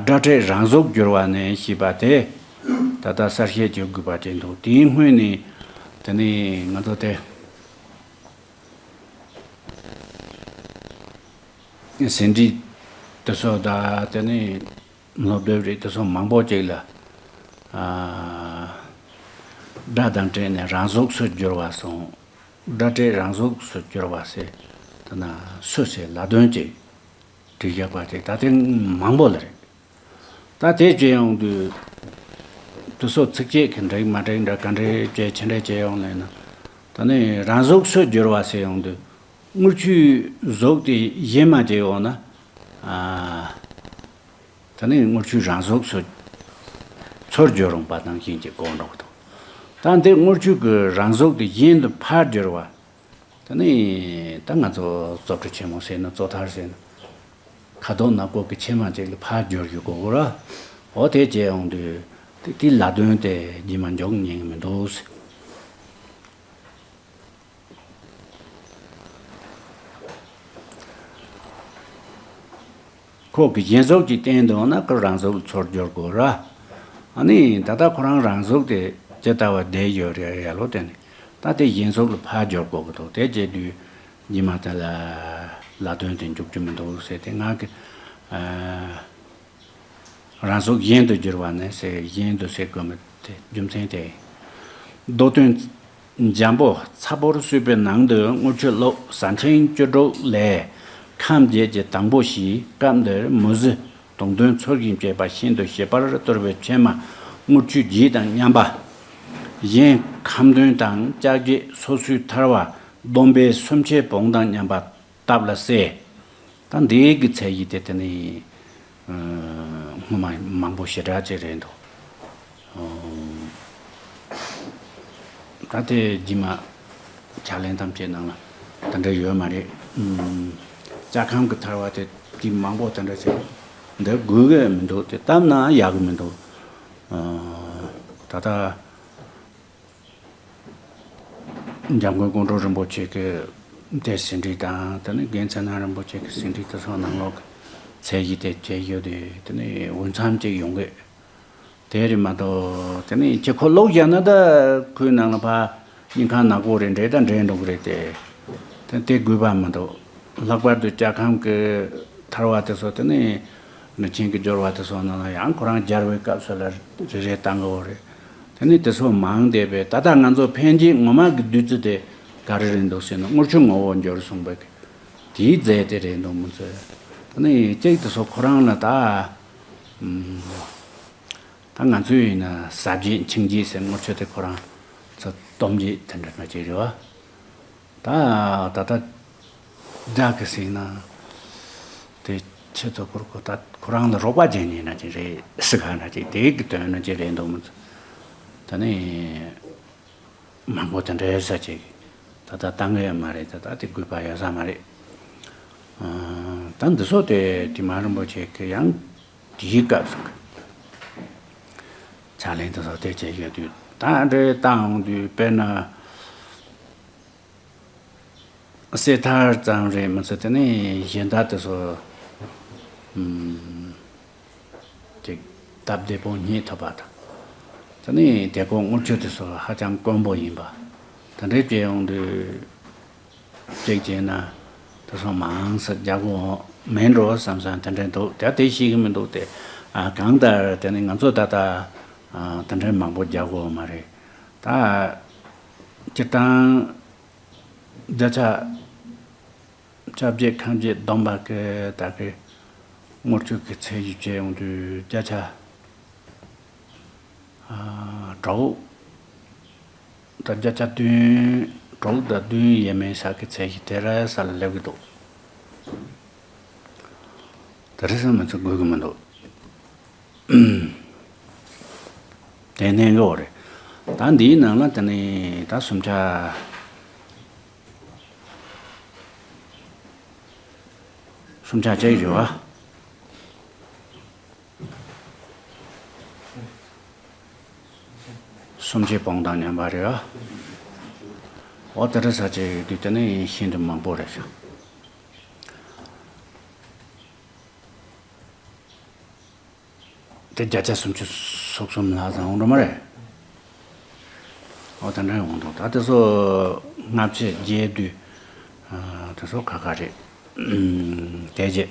སྒྲ་སྤྲད་རང་གཟུགས་བསྒྱུར་བ་ནས་ཞེས་པ་དེ། ད་ལྟ་གསལ་བཤད་བྱེད་དགོས་པ་དེ་འདུག་དེའི་སྔོན་ནས་དེ་ནས་ང་ཚོ་དེ་ཟིན་བྲིས་དེ་ཚོ་དང་དེ་ནས་སློབ་དེབ་རིགས་དེ་ཚོ་མང་པོ་ཅིག་ལ། ཨ། སྒྲ་དང་སྤྲད་ནས་རང་གཟུགས་སུ་བསྒྱུར་བ་སོང་། སྒྲ་སྤྲད་རང་གཟུགས་སུ་བསྒྱུར་བ་ཟེར། དེ་ན་སུ་ཟེར་ལ་དོན་ཅིག་བྲིས་བཞག་པ་དེ་ད་ཐེངས་མང་པོ་ལ་རེད། ད་དེ་བྱས་ཡོང་དུས། དེ་ཚོ་ཚིགས་བཅད་ཀྱི་འགྲིག་མ་འགྲིག་འདྲ་ག་འདྲའི་བྱས་ཅི་འདྲ་བྱས་ཡོང་ལབ་ན། ད་ནི་རང་གཟུགས་སུ་བསྒྱུར་བ་ཟེར་ཡོང་དུས། དངུལ་ཆུའི་གཟུགས་དེ་བཞེས་མ་བྱས་ཡོང་ན། ཨ། ད་ནི་དངུལ་ཆུ་རང་གཟུགས་སུ་ཚུར་བསྒྱུར་རུང་བ་དང་བཞིན་གྱི་གོ་འགྲོ་གི་འདུག་ད་འདི་དངུལ་ཆུ་གི་རང་གཟུགས་དེ་གཞན་དུ་ཕར་བསྒྱུར་བ། ད་ནི་ད་ང་ཚོ་རྩོབ་འཁྲུ་ཆེན་མོ་ཟེར་ན་རྩོད་ཐར་ཟེར་ན། ཁ་དོག་ནག་པོ་གི་ཕྱེ་མ་ཅིག་ལ་ཕར་བསྒྱུར་རྒྱུ་དགོས་གོ་ར། འོ་དེ་བྱས་ཡོང་དུས་དེ་དེའི་ལ་དོན་དེ་རྗེས་མ་འཇོག་ཉན་གི་མི་འདུག་ཟེར། ཁོ་གི་གཞན་གཟུགས་ཀྱི་སྟེང་དུ་ཡོང་ན་ཁོ་རང་གཟུགས་ཚུར་སྦྱོར་དགོས་ར། ཨ་ནི་ད་ལྟ་ཁོ་རང་རང་གཟུགས་དེ་ཇི་ལྟ་བ་བསྡད་ཡོད་རེད་ཡ་ལོ། དེ་ནི་ད་དེ་གཞན་གཟུགས་ལ་ཕར་སྦྱོར་དགོས་ཀྱི་འདུག་དེ་བྱེད་དུས་ཉི་མ་དེ་ལ་ལ་དོན་དེ་འཇུག་རྒྱུ་མི་འདུག་ཟེར་ཏེ། ང་གི་ཨ། རང་གཟུགས་གཞན་དུ་བསྒྱུར་བ་ནས་ཟེར། གཞན་དུ་ཟེར་དགོས་མི་དེ་རྒྱུ་མཚན་དེ། མདོ་དོན་འཇམ་པོ་ཚ་པོར་བསྲུབས་པའི་ནང་དུ་དངུལ་ཆུ་བླུགས། ཟན་ཆེན་བཅུ་དྲུག་ལས་ཁམ་བརྒྱད་ཀྱི་དང་པོ་ཞིག། སྐབས་འདིར་མུ་ཟི་དུང་འདོན་ཚུལ་བཞིན་བྱས་པ་ཤིན་ཏུ་ཞིབ་པར་གཏོར་བའི་ཕྱེ་མ་དངུལ་ཆུ་བརྒྱད་དང་མཉམ་པ། གཞན་ཁམ་འདོན་དང་ལྕགས་བརྒྱད་སོ་སོའི་ཐར་བ་བསྡོམས་པས་སུམ་ཆའི་བོང་དང་མཉམ་པ་བཏབ་ལ་བསྲེས། ད་འདིའི་གི་ཚད་གཞི་དེ་དེ་ནི་ཨ་སྔོན་མ་མང་པོ་ཞེ་དྲག་ཅིག་རེད་འདུག་ཨོ། ད་དེ་རྗེས་མ་ཕྱག་ལེན་ཐམས་ཅད་ནང་ལ་དེ་འདྲ་ཡོད་མ་རེད། ཨུམ། ལྕགས་ཁམས་ཀྱི་ཐར་བ་དེ་དེ་མང་པོ་དེ་འདྲ་ཅིག་འདིར་དགོས་གི་མི་འདུག་དེ་བཏབ་ན་ཡག་གི་མི་འདུག་ཨ། ད་ལྟ། འཇམ་མགོན་ཀོང་སྤྲུལ་རིན་པོ་ཆེ་གི་དེ་ཟིན་བྲིས་དང་། དེ་ནས་རྒན་ཚེ་ན་རིན་པོ་ཆེ་གི་ཟིན་བྲིས་དེ་ཚོ་ནང་ལོགས་ཀྱི་ཚད་གཞི་དེ་བྱས་ཡོད་དེ། དེ་ནས་འོས་འཚམ་ཅིག་ཡོང་གི། དེ་རེད་མ་གཏོགས་དེ་ནས་ཁྱེད་ཁོ་ལོག་བཞག་ན་ད་ཁོའི་ནང་ལ་ཕ་སྙིང་ཁ་ནག་པོ་རེད་འདྲེ་ད་འདྲེ་འགྲོ་གི་རེད་དེ། དེ་དེ་དགོས་པ་མི་འདུག་ལྷག་པར་དུ་ལྕགས་ཁམས་ཀྱི་ ཐར་བ་དེ་ཚོ་དེ་ནི་རིན་ཆེན་གྱི་སྦྱོར་བ་དེ་ཚོ་ནང་ལ་ཡང་ཁོ་རང་སྦྱར་བའི་སྐབས་སུ་ལ་རེ་རེ་བཏང་གི་ཡོད་རེད། དེ་ནི་དེ་ཚོ་མང་བསྡད་པས་ད་ལྟ་ང་ཚོ་ཕན་ཆད་ངོ་མ་གི་བདུད་རྩི་དེ་ག་རེ་རེད་འདུག་ཟེར་ན་དངུལ་ཆུ་ངོ་བོར་འགྱུར་གསུངས་པའི་དེའི་རྫས་དེ་རེད་འདུག་མི་ཚོས། དེ་ནི་ཅིག་དེ་ཚོ་ཁོ་རང་ལ་ད་ཨམ། ད་ང་ཚོས་ཡིན་ན་ཟ་རྒྱུ་འཆིང་རྒྱུ་ཟེར་དངུལ་ཆུ་དེ་ཁོ་རང་ཚོ་གཏོང་རྒྱུ་དེ་འདྲ་འདྲ་ཅིག་རེད་བ། ད་ད་ལྟ་རྒྱ་གི་ཟིན་ན་དེ་ཆེད་དུ་ཁུར་ཁོ་ད་ཁོ་རང་ལ་རོགས་པ་བྱེད་ཉེན་ན་ཅིག་རེད་ཟེར་ག་ན་ཅིག་དེ་གི་དོན་ན་ཅིག་རེད་འདུག་མི་ཚོ། ད་ནི་མང་པོ་དེ་འདྲའི་ས་ཅིག་ད་ལྟ་བཏང་གི་ཡོད་མ་རེད། ད་ལྟ་དེ་དགོས་པ་ཡོད་ས་མ་རེད། ཨ། ད་འདི་ཚོ་དེ་དེ་མ་རིན་པོ་ཆེ་གི་ཡང་དེའི་སྐབས་སུ་ཕྱག་ལེན་དེ་ཚོ་དེ་བྱས་ཡོད་དུས་ད་འདྲའི་བཏང་འོང་དུས་དཔེར་ན་གསེར་ཐར་ཙམ་རེད་མི་ཚེ་དེ་ནས་གཞན་དག་དེ་ཚོ་ཨམ། ཅིག་སྟབས་བདེ་པོ་རྙེད་ཐུབ་པ་དང་། དེ་ནས་དེ་ཁོ་དངུལ་ཆུ་དེ་ཚོ་ཧ་ཅང་དཀོན་པོ་ཡིན་པ། དེ་འདྲའི་བྱས་ཡོང་དུས་ཅིག་བྱས་ན་དེ་ཚོ་མང་ཙམ་རྒྱག་དགོས་མེད་འགྲོ་བསམ་བསམ་དེ་འདྲའི་འདུག་དེ་དེ་ཤེས་ཀྱི་མི་འདུག་སྟེ། ཨ། གང་ལྟར་དེ་ནི་ང་ཚོ་ད་ལྟ་ཨ། དེ་འདྲའི་མང་པོ་རྒྱག་དགོས་མ་རེད། ད་སྤྱིར་བཏང་བརྒྱ་ཆ་བཅོ་བརྒྱད་ཁ་བརྒྱད་བསྡོམས་པ་གི་ད་གི་དངུལ་ཆུ་གི་ཚད་གཞི་བྱས་ཡོང་དུས་བརྒྱ་ཆ་ཨ། དྲུག་ད་བརྒྱ་ཆ་བདུན་དྲུག་དང་བདུན་ཡས་མས་ས་གི་ཚད་གཞི་དེ་ར་ས་ལ་སླེབས་ཀྱི་འདུག་དེ་རིང་སང་མི་ཚེ་དགོས་ཀྱི་མི་འདུག་དེ་གནས་འགོ་རེད། ད་འདིའི་ནང་ལ་དེ་ནས་ད་སུམ་ཆ་སུམ་ཆ་གཅིག་རེད་བ། སུམ་ཆའི་བོངས་དང་མཉམ་པ་རེད་བ། འོ་དེ་འདྲ་ས་ཆ་ཡོད་དུས་དེ་ནས་ཤིན་ཏུ་མང་པོ་རེད་ཤག་དེ་བརྒྱ་ཆ་སུམ་ཅུ་སོ་གསུམ་ལྷག་ཙམ་འོང་འགྲོ་མ་རེད། འོ་དེ་འདྲ་འོང་འདུག་ད་དེ་ཚོ་སྔ་ཕྱི་རྒྱས་བསྡུས་དེ་ཚོ་ཁ་ཁ་རེད། དེ་རྗེས་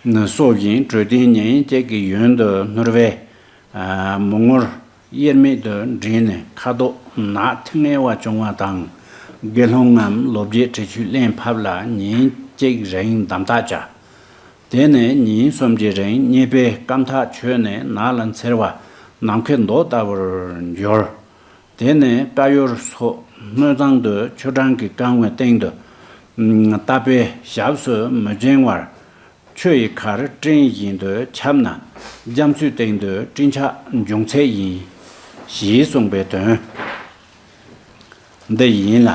ནི་སྲོག་བཞིན་དྲོད་ལྡན་ཉིན་བྱེད་ཀྱི་ཡོན་དུ་སྣུར་བས། མོ་ངོར་དབྱེར་མེད་དུ་བསྒྲིལ་ནས་ཁ་དོག་ནག་ཐིང་ངེ་བ་བྱུང་བ་དང་། དགེ་སློང་ངམ་ལོ་བརྒྱད་ཁྲི་ཆུའི་གླིང་ཕབ་ལ་ཉིན་གཅིག་རིང་དམ་བཏགས་བྱ། དེ་ནས་ཉིན་གསུམ་གྱི་རིང་མཉེས་པས་སྐམ་ཐག་ཆོད་ནས་ནགས་ལ་འཚེར་བ་ནམ་མཁའི་མདོག་ལྟ་བུར་འགྱུར། དེ་ནས་དཀར་ཡོལ་སོགས་སྣོད་གཙང་དུ་ཆུ་གྲང་གིས་བཀང་བའི་སྟེང་དུ། ཨ། ལྟ་བའི་ཞབས་སུ་མི་འབྱིང་བར། ཆུ་ཡི་ཁར་སྤྲིན་བཞིན་དུ་ཁྱབ་ན། རྒྱ་མཚོའི་སྟེང་དུ་སྤྲིན་ཆགས་འབྱུང་ཚད་ཡིན། ཞེས་གསུངས་པའི་དོན་འདི་ཡིན་ལ།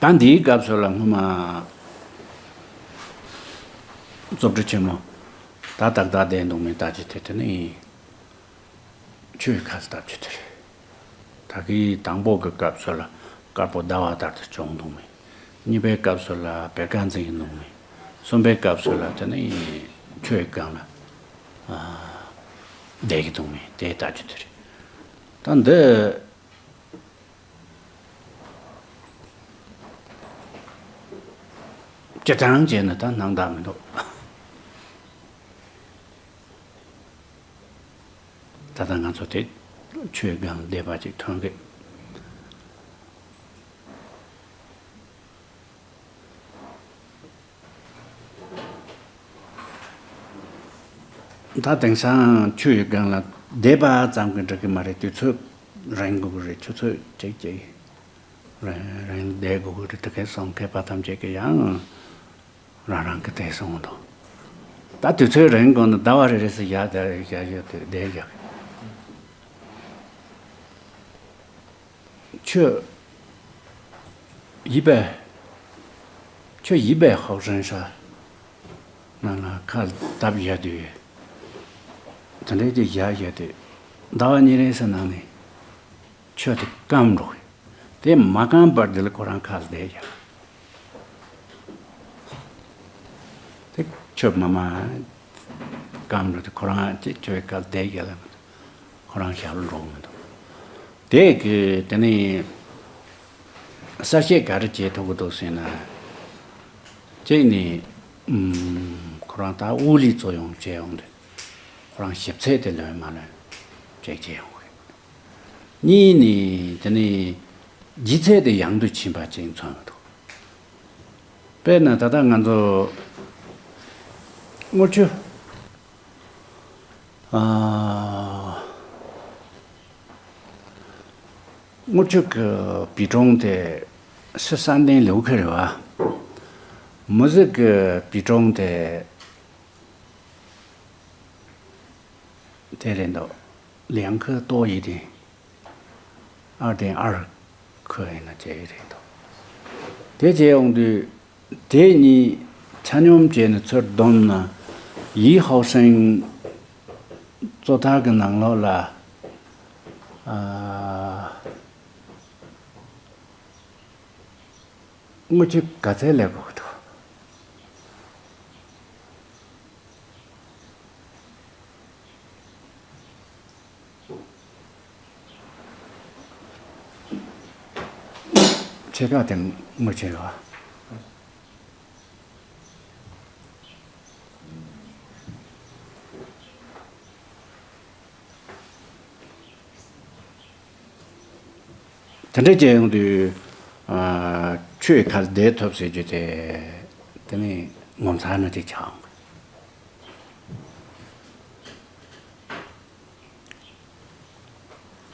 ད་འདིའི་སྐབས་སུ་ལ་སྔོན་མ་རྫོགས་སྤྲུལ་ཆེན་མོ་ད་ཏག་ཏག་བསྡད་འདུག་མིན་ལྟ་ཅི་དེ་དེ་ནི་ཆུའི་ཁ་ལྟ་བྱེད་དེ་རེད། ད་གིན་དང་པོ་གི་སྐབས་སུ་ལ་དཀར་པོ་ཟླ་བ་ལྟར་དུ་བྱུང་འདུག་མིན། གཉིས་པའི་སྐབས་སུ་ལ་བེར་ཀ་འཛིན་འདུག་མིན། གསུམ་པའི་སྐབས་སུ་ལ་དེ་ནི་ཆུའི་སྒང་ལ་བསྡད་ཀྱི་འདུག་མིན་དེ་ལྟ་རྒྱུ་དེ་རེད། ད་འདི་སྤྱིར་བཏང་བྱས་ན་ད་སྣང་དག་མི་འདུག་ད་ལྟ་ང་ཚོ་དེ་ཆུའི་སྒང་བསྡད་པ་ཅིག་མཐོང་གི། ད་དེང་སང་ཆུ་ཡི་སྒང་ལ་བསྡད་པ་ཙམ་གྱིས་འགྲིག་གི་མ་རེད། དུས་ཚོད་རིང་དགོས་ཀྱི་རེད། ཆུ་ཚོད་གཅིག་གཅིག་རིང་རིང་བསྡད་དགོས་ཀྱི་རེད། དེ་གས་སོང་མཁས་པ་ཐམས་ཅད་ཀྱིས་ཡང་རང་རང་གི་དེ་གསུངས་འདུག་ད་དུས་ཚོད་རིང་དགོས་ན་ཟླ་བ་རེ་རེ་ཟེར་བཞག་བསྡད་བཞག་ཡོད་དུས་བསྡད་བཞག་ཆུ་ཡིབ་པའི་ཆུ་ཡིབ་པའི་ཧོག་ཧྲན་ཤ་ནང་ལ་ཁ་བཏབ་བཞག་དུས། དེ་འདྲའི་ཅིག་བཞག་བཞག་དུས། ཟླ་བ་གཉིས་རེ་ཟེར་ནང་ནས་ཆུ་དེ་སྐམ་འགྲོ་གི། དེ་མ་སྐམ་བར་དེ་ལ་ཁོ་རང་ཁ་ལ་བསྡད་བཞག་དེ་ཆུ་མ་མ་སྐམ་འགྲོ་དེ་ཁོ་རང་ཅིག་ཆུ་ཡི་ཁ་ལ་བསྡད་བཞག་ལ་མི་འདུག་ཁོ་རང་ཞབས་ལ་འགྲོ་གི་མི་འདུག་དེ་གི་དེ་ནས་གསལ་བཤད་ག་རེ་བྱེད་ཐུབ་ཀྱི་འདུག་ཟེར་ན། གཅིག་ནས་ཨུམ། ཁོ་རང་ད་དབུ་ལས་གཙོ་ཡང་བྱས་ཡོང་དུས། ཁོ་རང་ཞིབ་ཚད་དེ་ལོན་མ་ལོན་ཅིག་བྱས་ཡོང་གི། གཉིས་ནས་དེ་ནས་ལྗིད་ཚད་དེ་ཡང་དུ་ཕྱིན་པ་ཅིག་མཚོན་འདུག། དཔེར་ན་ད་ལྟ་ང་ཚོ་དངུལ་ཆུ། ཨ། དངུལ་ཆུ་གི་པི་ཀྲུང་དེ་ཤི་ས་འདན་ལེའུ་ཁེ་རེད་བ། མུ་ཟི་གི་པི་ཀྲུང་དེ་དེ་རེད་འདུག། ལེའང་ཁེ་ཏོ་ཡི་དེ། ཨར་དེ་ཨར་ཁོ་ཡིན་ན་བྱས་ཡོད་རེད་དོ། དེ་བྱས་ཡོང་དུས། དེ་གཉིས་ཆ་སྙོམས་བྱས་ནས་ཚུར་བསྡོམས་ན། ཡི་ཧའོ་ཧྲེང་གཙོ་ཐར་གྱི་ནང་ལོགས་ལ། ཨ། དངུལ་ཆུ་ག་ཚད་སླེབས་དགོས་འདུག། ཕྱེད་ཀ་དེ་དངུལ་ཆུ་ཡོད། དེ་འདྲ་བྱས་ཡོང་དུས། ཨ། ཆུའི་ཁ་ལ་བསྡད་ཐུབ་ཟེར་རྒྱུ་དེ། དེ་ནི་ངོ་མཚར་ན་དེ་ཆགས་འོང་།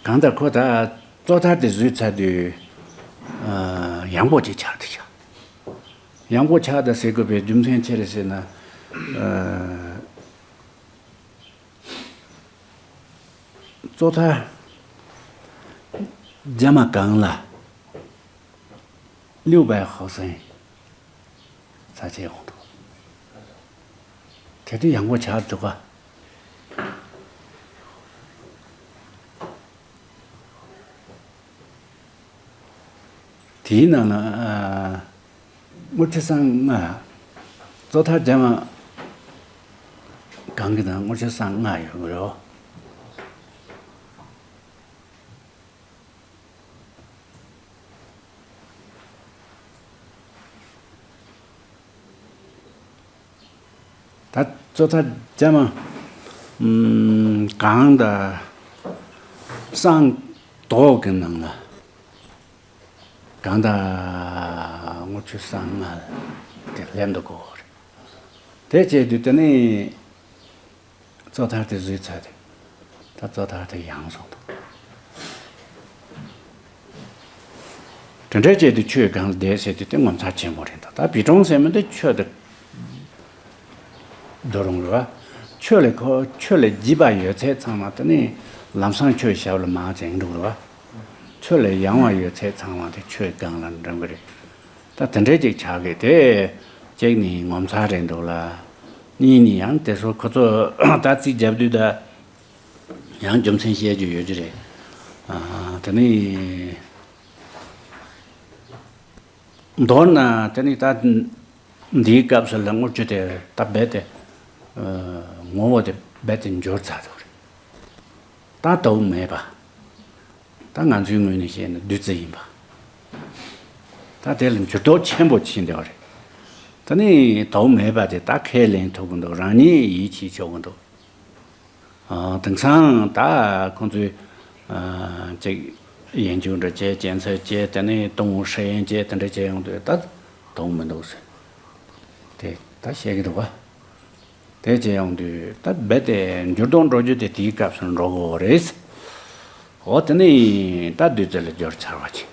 གང་ལྟར་ཁོ་ད་གཙོ་ཐར་དེ་བཟོས་ཚར་དུས། ཨ། ཡང་པོ་ཅིག་ཆགས་དེ་ཆགས། ཡང་པོ་ཆགས་ད་ཟེར་དགོས་པའི་རྒྱུ་མཚན་ཅི་རེད་ཟེར་ན། ཨ། གཙོ་ཐར་རྒྱ་མ་གང་ལ་ལུས་པའི་ཧོ་སེང་ས་ཆའི་འོང་དུ། དེ་དུས་ཡང་པོ་ཆགས་འདུག་ག། དེའི་ནང་ལ། ཨ། དངུལ་ཆུ་སྲང་ལྔ། གཙོ་ཐར་རྒྱ་མ་གང་གི་ནང་དངུལ་ཆུ་སྲང་ལྔ་ཡོད་གི་རེད། ད་གཙོ་ཐར་རྒྱ་མ་ཨམ། གང་ད་སྲང་དོག་གི་ནང་ལ་གང་ད་དངུལ་ཆུ་སྲང་ལྔ་དེ་ལེན་དུ་གོ་རེད། དེ་བྱས་དུས་དེ་ནི། གཙོ་ཐར་དེ་བཟོས་ཚར་དེ། ད་གཙོ་ཐར་དེ་ཡང་སོང་དང་། དེ་འདྲ་བྱས་ཏེ་ཆོས་སྒང་ལ་བསྡད་ཟེར་དུས་དེ་ངོ་མཚར་ཆེན་པོ་རེད་འདུག། ད་བི་ཀྲུང་ཟེར་མི་འདི་ཆོས་དེ་འགྲོ་རུང་རེད་བ། ཆོས་ལས་ཁོ་ཆོས་ལས་བརྒྱུད་པ་ཡོད་ཚད་ཚང་མ་དེ་ནི་ལམ་སང་ཆོས་ཞབས་ལ་མར་འཛེགས་འགྲོ་རེད་བ། ཆོས་ལས་ཡང་བ་ཡོད་ཚད་ཚང་མ་དེ་ཆོས་སྒང་ལ་འགྲོ་གི་རེད། ད་དེ་འདྲ་ཅིག་ཆགས་གི་དེ་གཅིག་ནི་ངོ་མཚར་རེད་འདུག་ལ། གཉིས་ནི་ཡང་དེ་ཚོ་ཁོ་ཚོ་ད་རྩིས་རྒྱབ་དུས་ད་ཡང་རྒྱུ་མཚན་བཤད་རྒྱུ་ཡོད་རྒྱུ་རེད། ཨ། དེ་ནི་མདོར་ན་དེ་ནི་ད་འདིའི་སྐབས་སུ་ལ་དངུལ་ཆུ་དེ་ད་རྦད་དེ་ངོ་བོ་དེ་རྦད་དེ་འགྱུར་ཚར་འདུག་རེད། ད་དོགས་མེད་པ། ད་ང་ཚོའི་ངོས་ནས་བཤད་ན་བདུད་རྩི་ཡིན་པ། ད་དེ་ལ་འགྱུར་ལྡོག་ཆེན་པོ་ཕྱིན་བསྡད་པ་རེད། ད་ནི་དོགས་མེད་པ་དེ་ད་ཁས་ལེན་ཐུབ་ཀྱི་འདུག། རང་ཉིད་ཡིད་ཆེས་ཆོག་གི་འདུག། ཨ། དེང་སང་ད་ཁོང་ཚོས། ཨ། ཅིག་ཡིན་རྒྱུ་འདྲ་བྱས་སྐྱེ་འཚར་བྱས་དེ་ནས་དུང་ཧྲེང་བྱས་དེ་འདྲ་བྱས་ཡོང་དུས་ད་དོགས་མི་འདུག་ཟེར། དེ་ད་བཤད་ཀྱི་འདུག་ག། དེ་བྱས་ཡོང་དུས་ད་རྦད་དེ་འགྱུར་ལྡོག་འགྲོ་རྒྱུ་དེ་དེའི་སྐབས་སུ་འགྲོ་དགོས་རེད། འོ་དེ་ནས་ད་བདུད་རྩི་ལ་བསྒྱུར་ཚར་བ་ཅིག།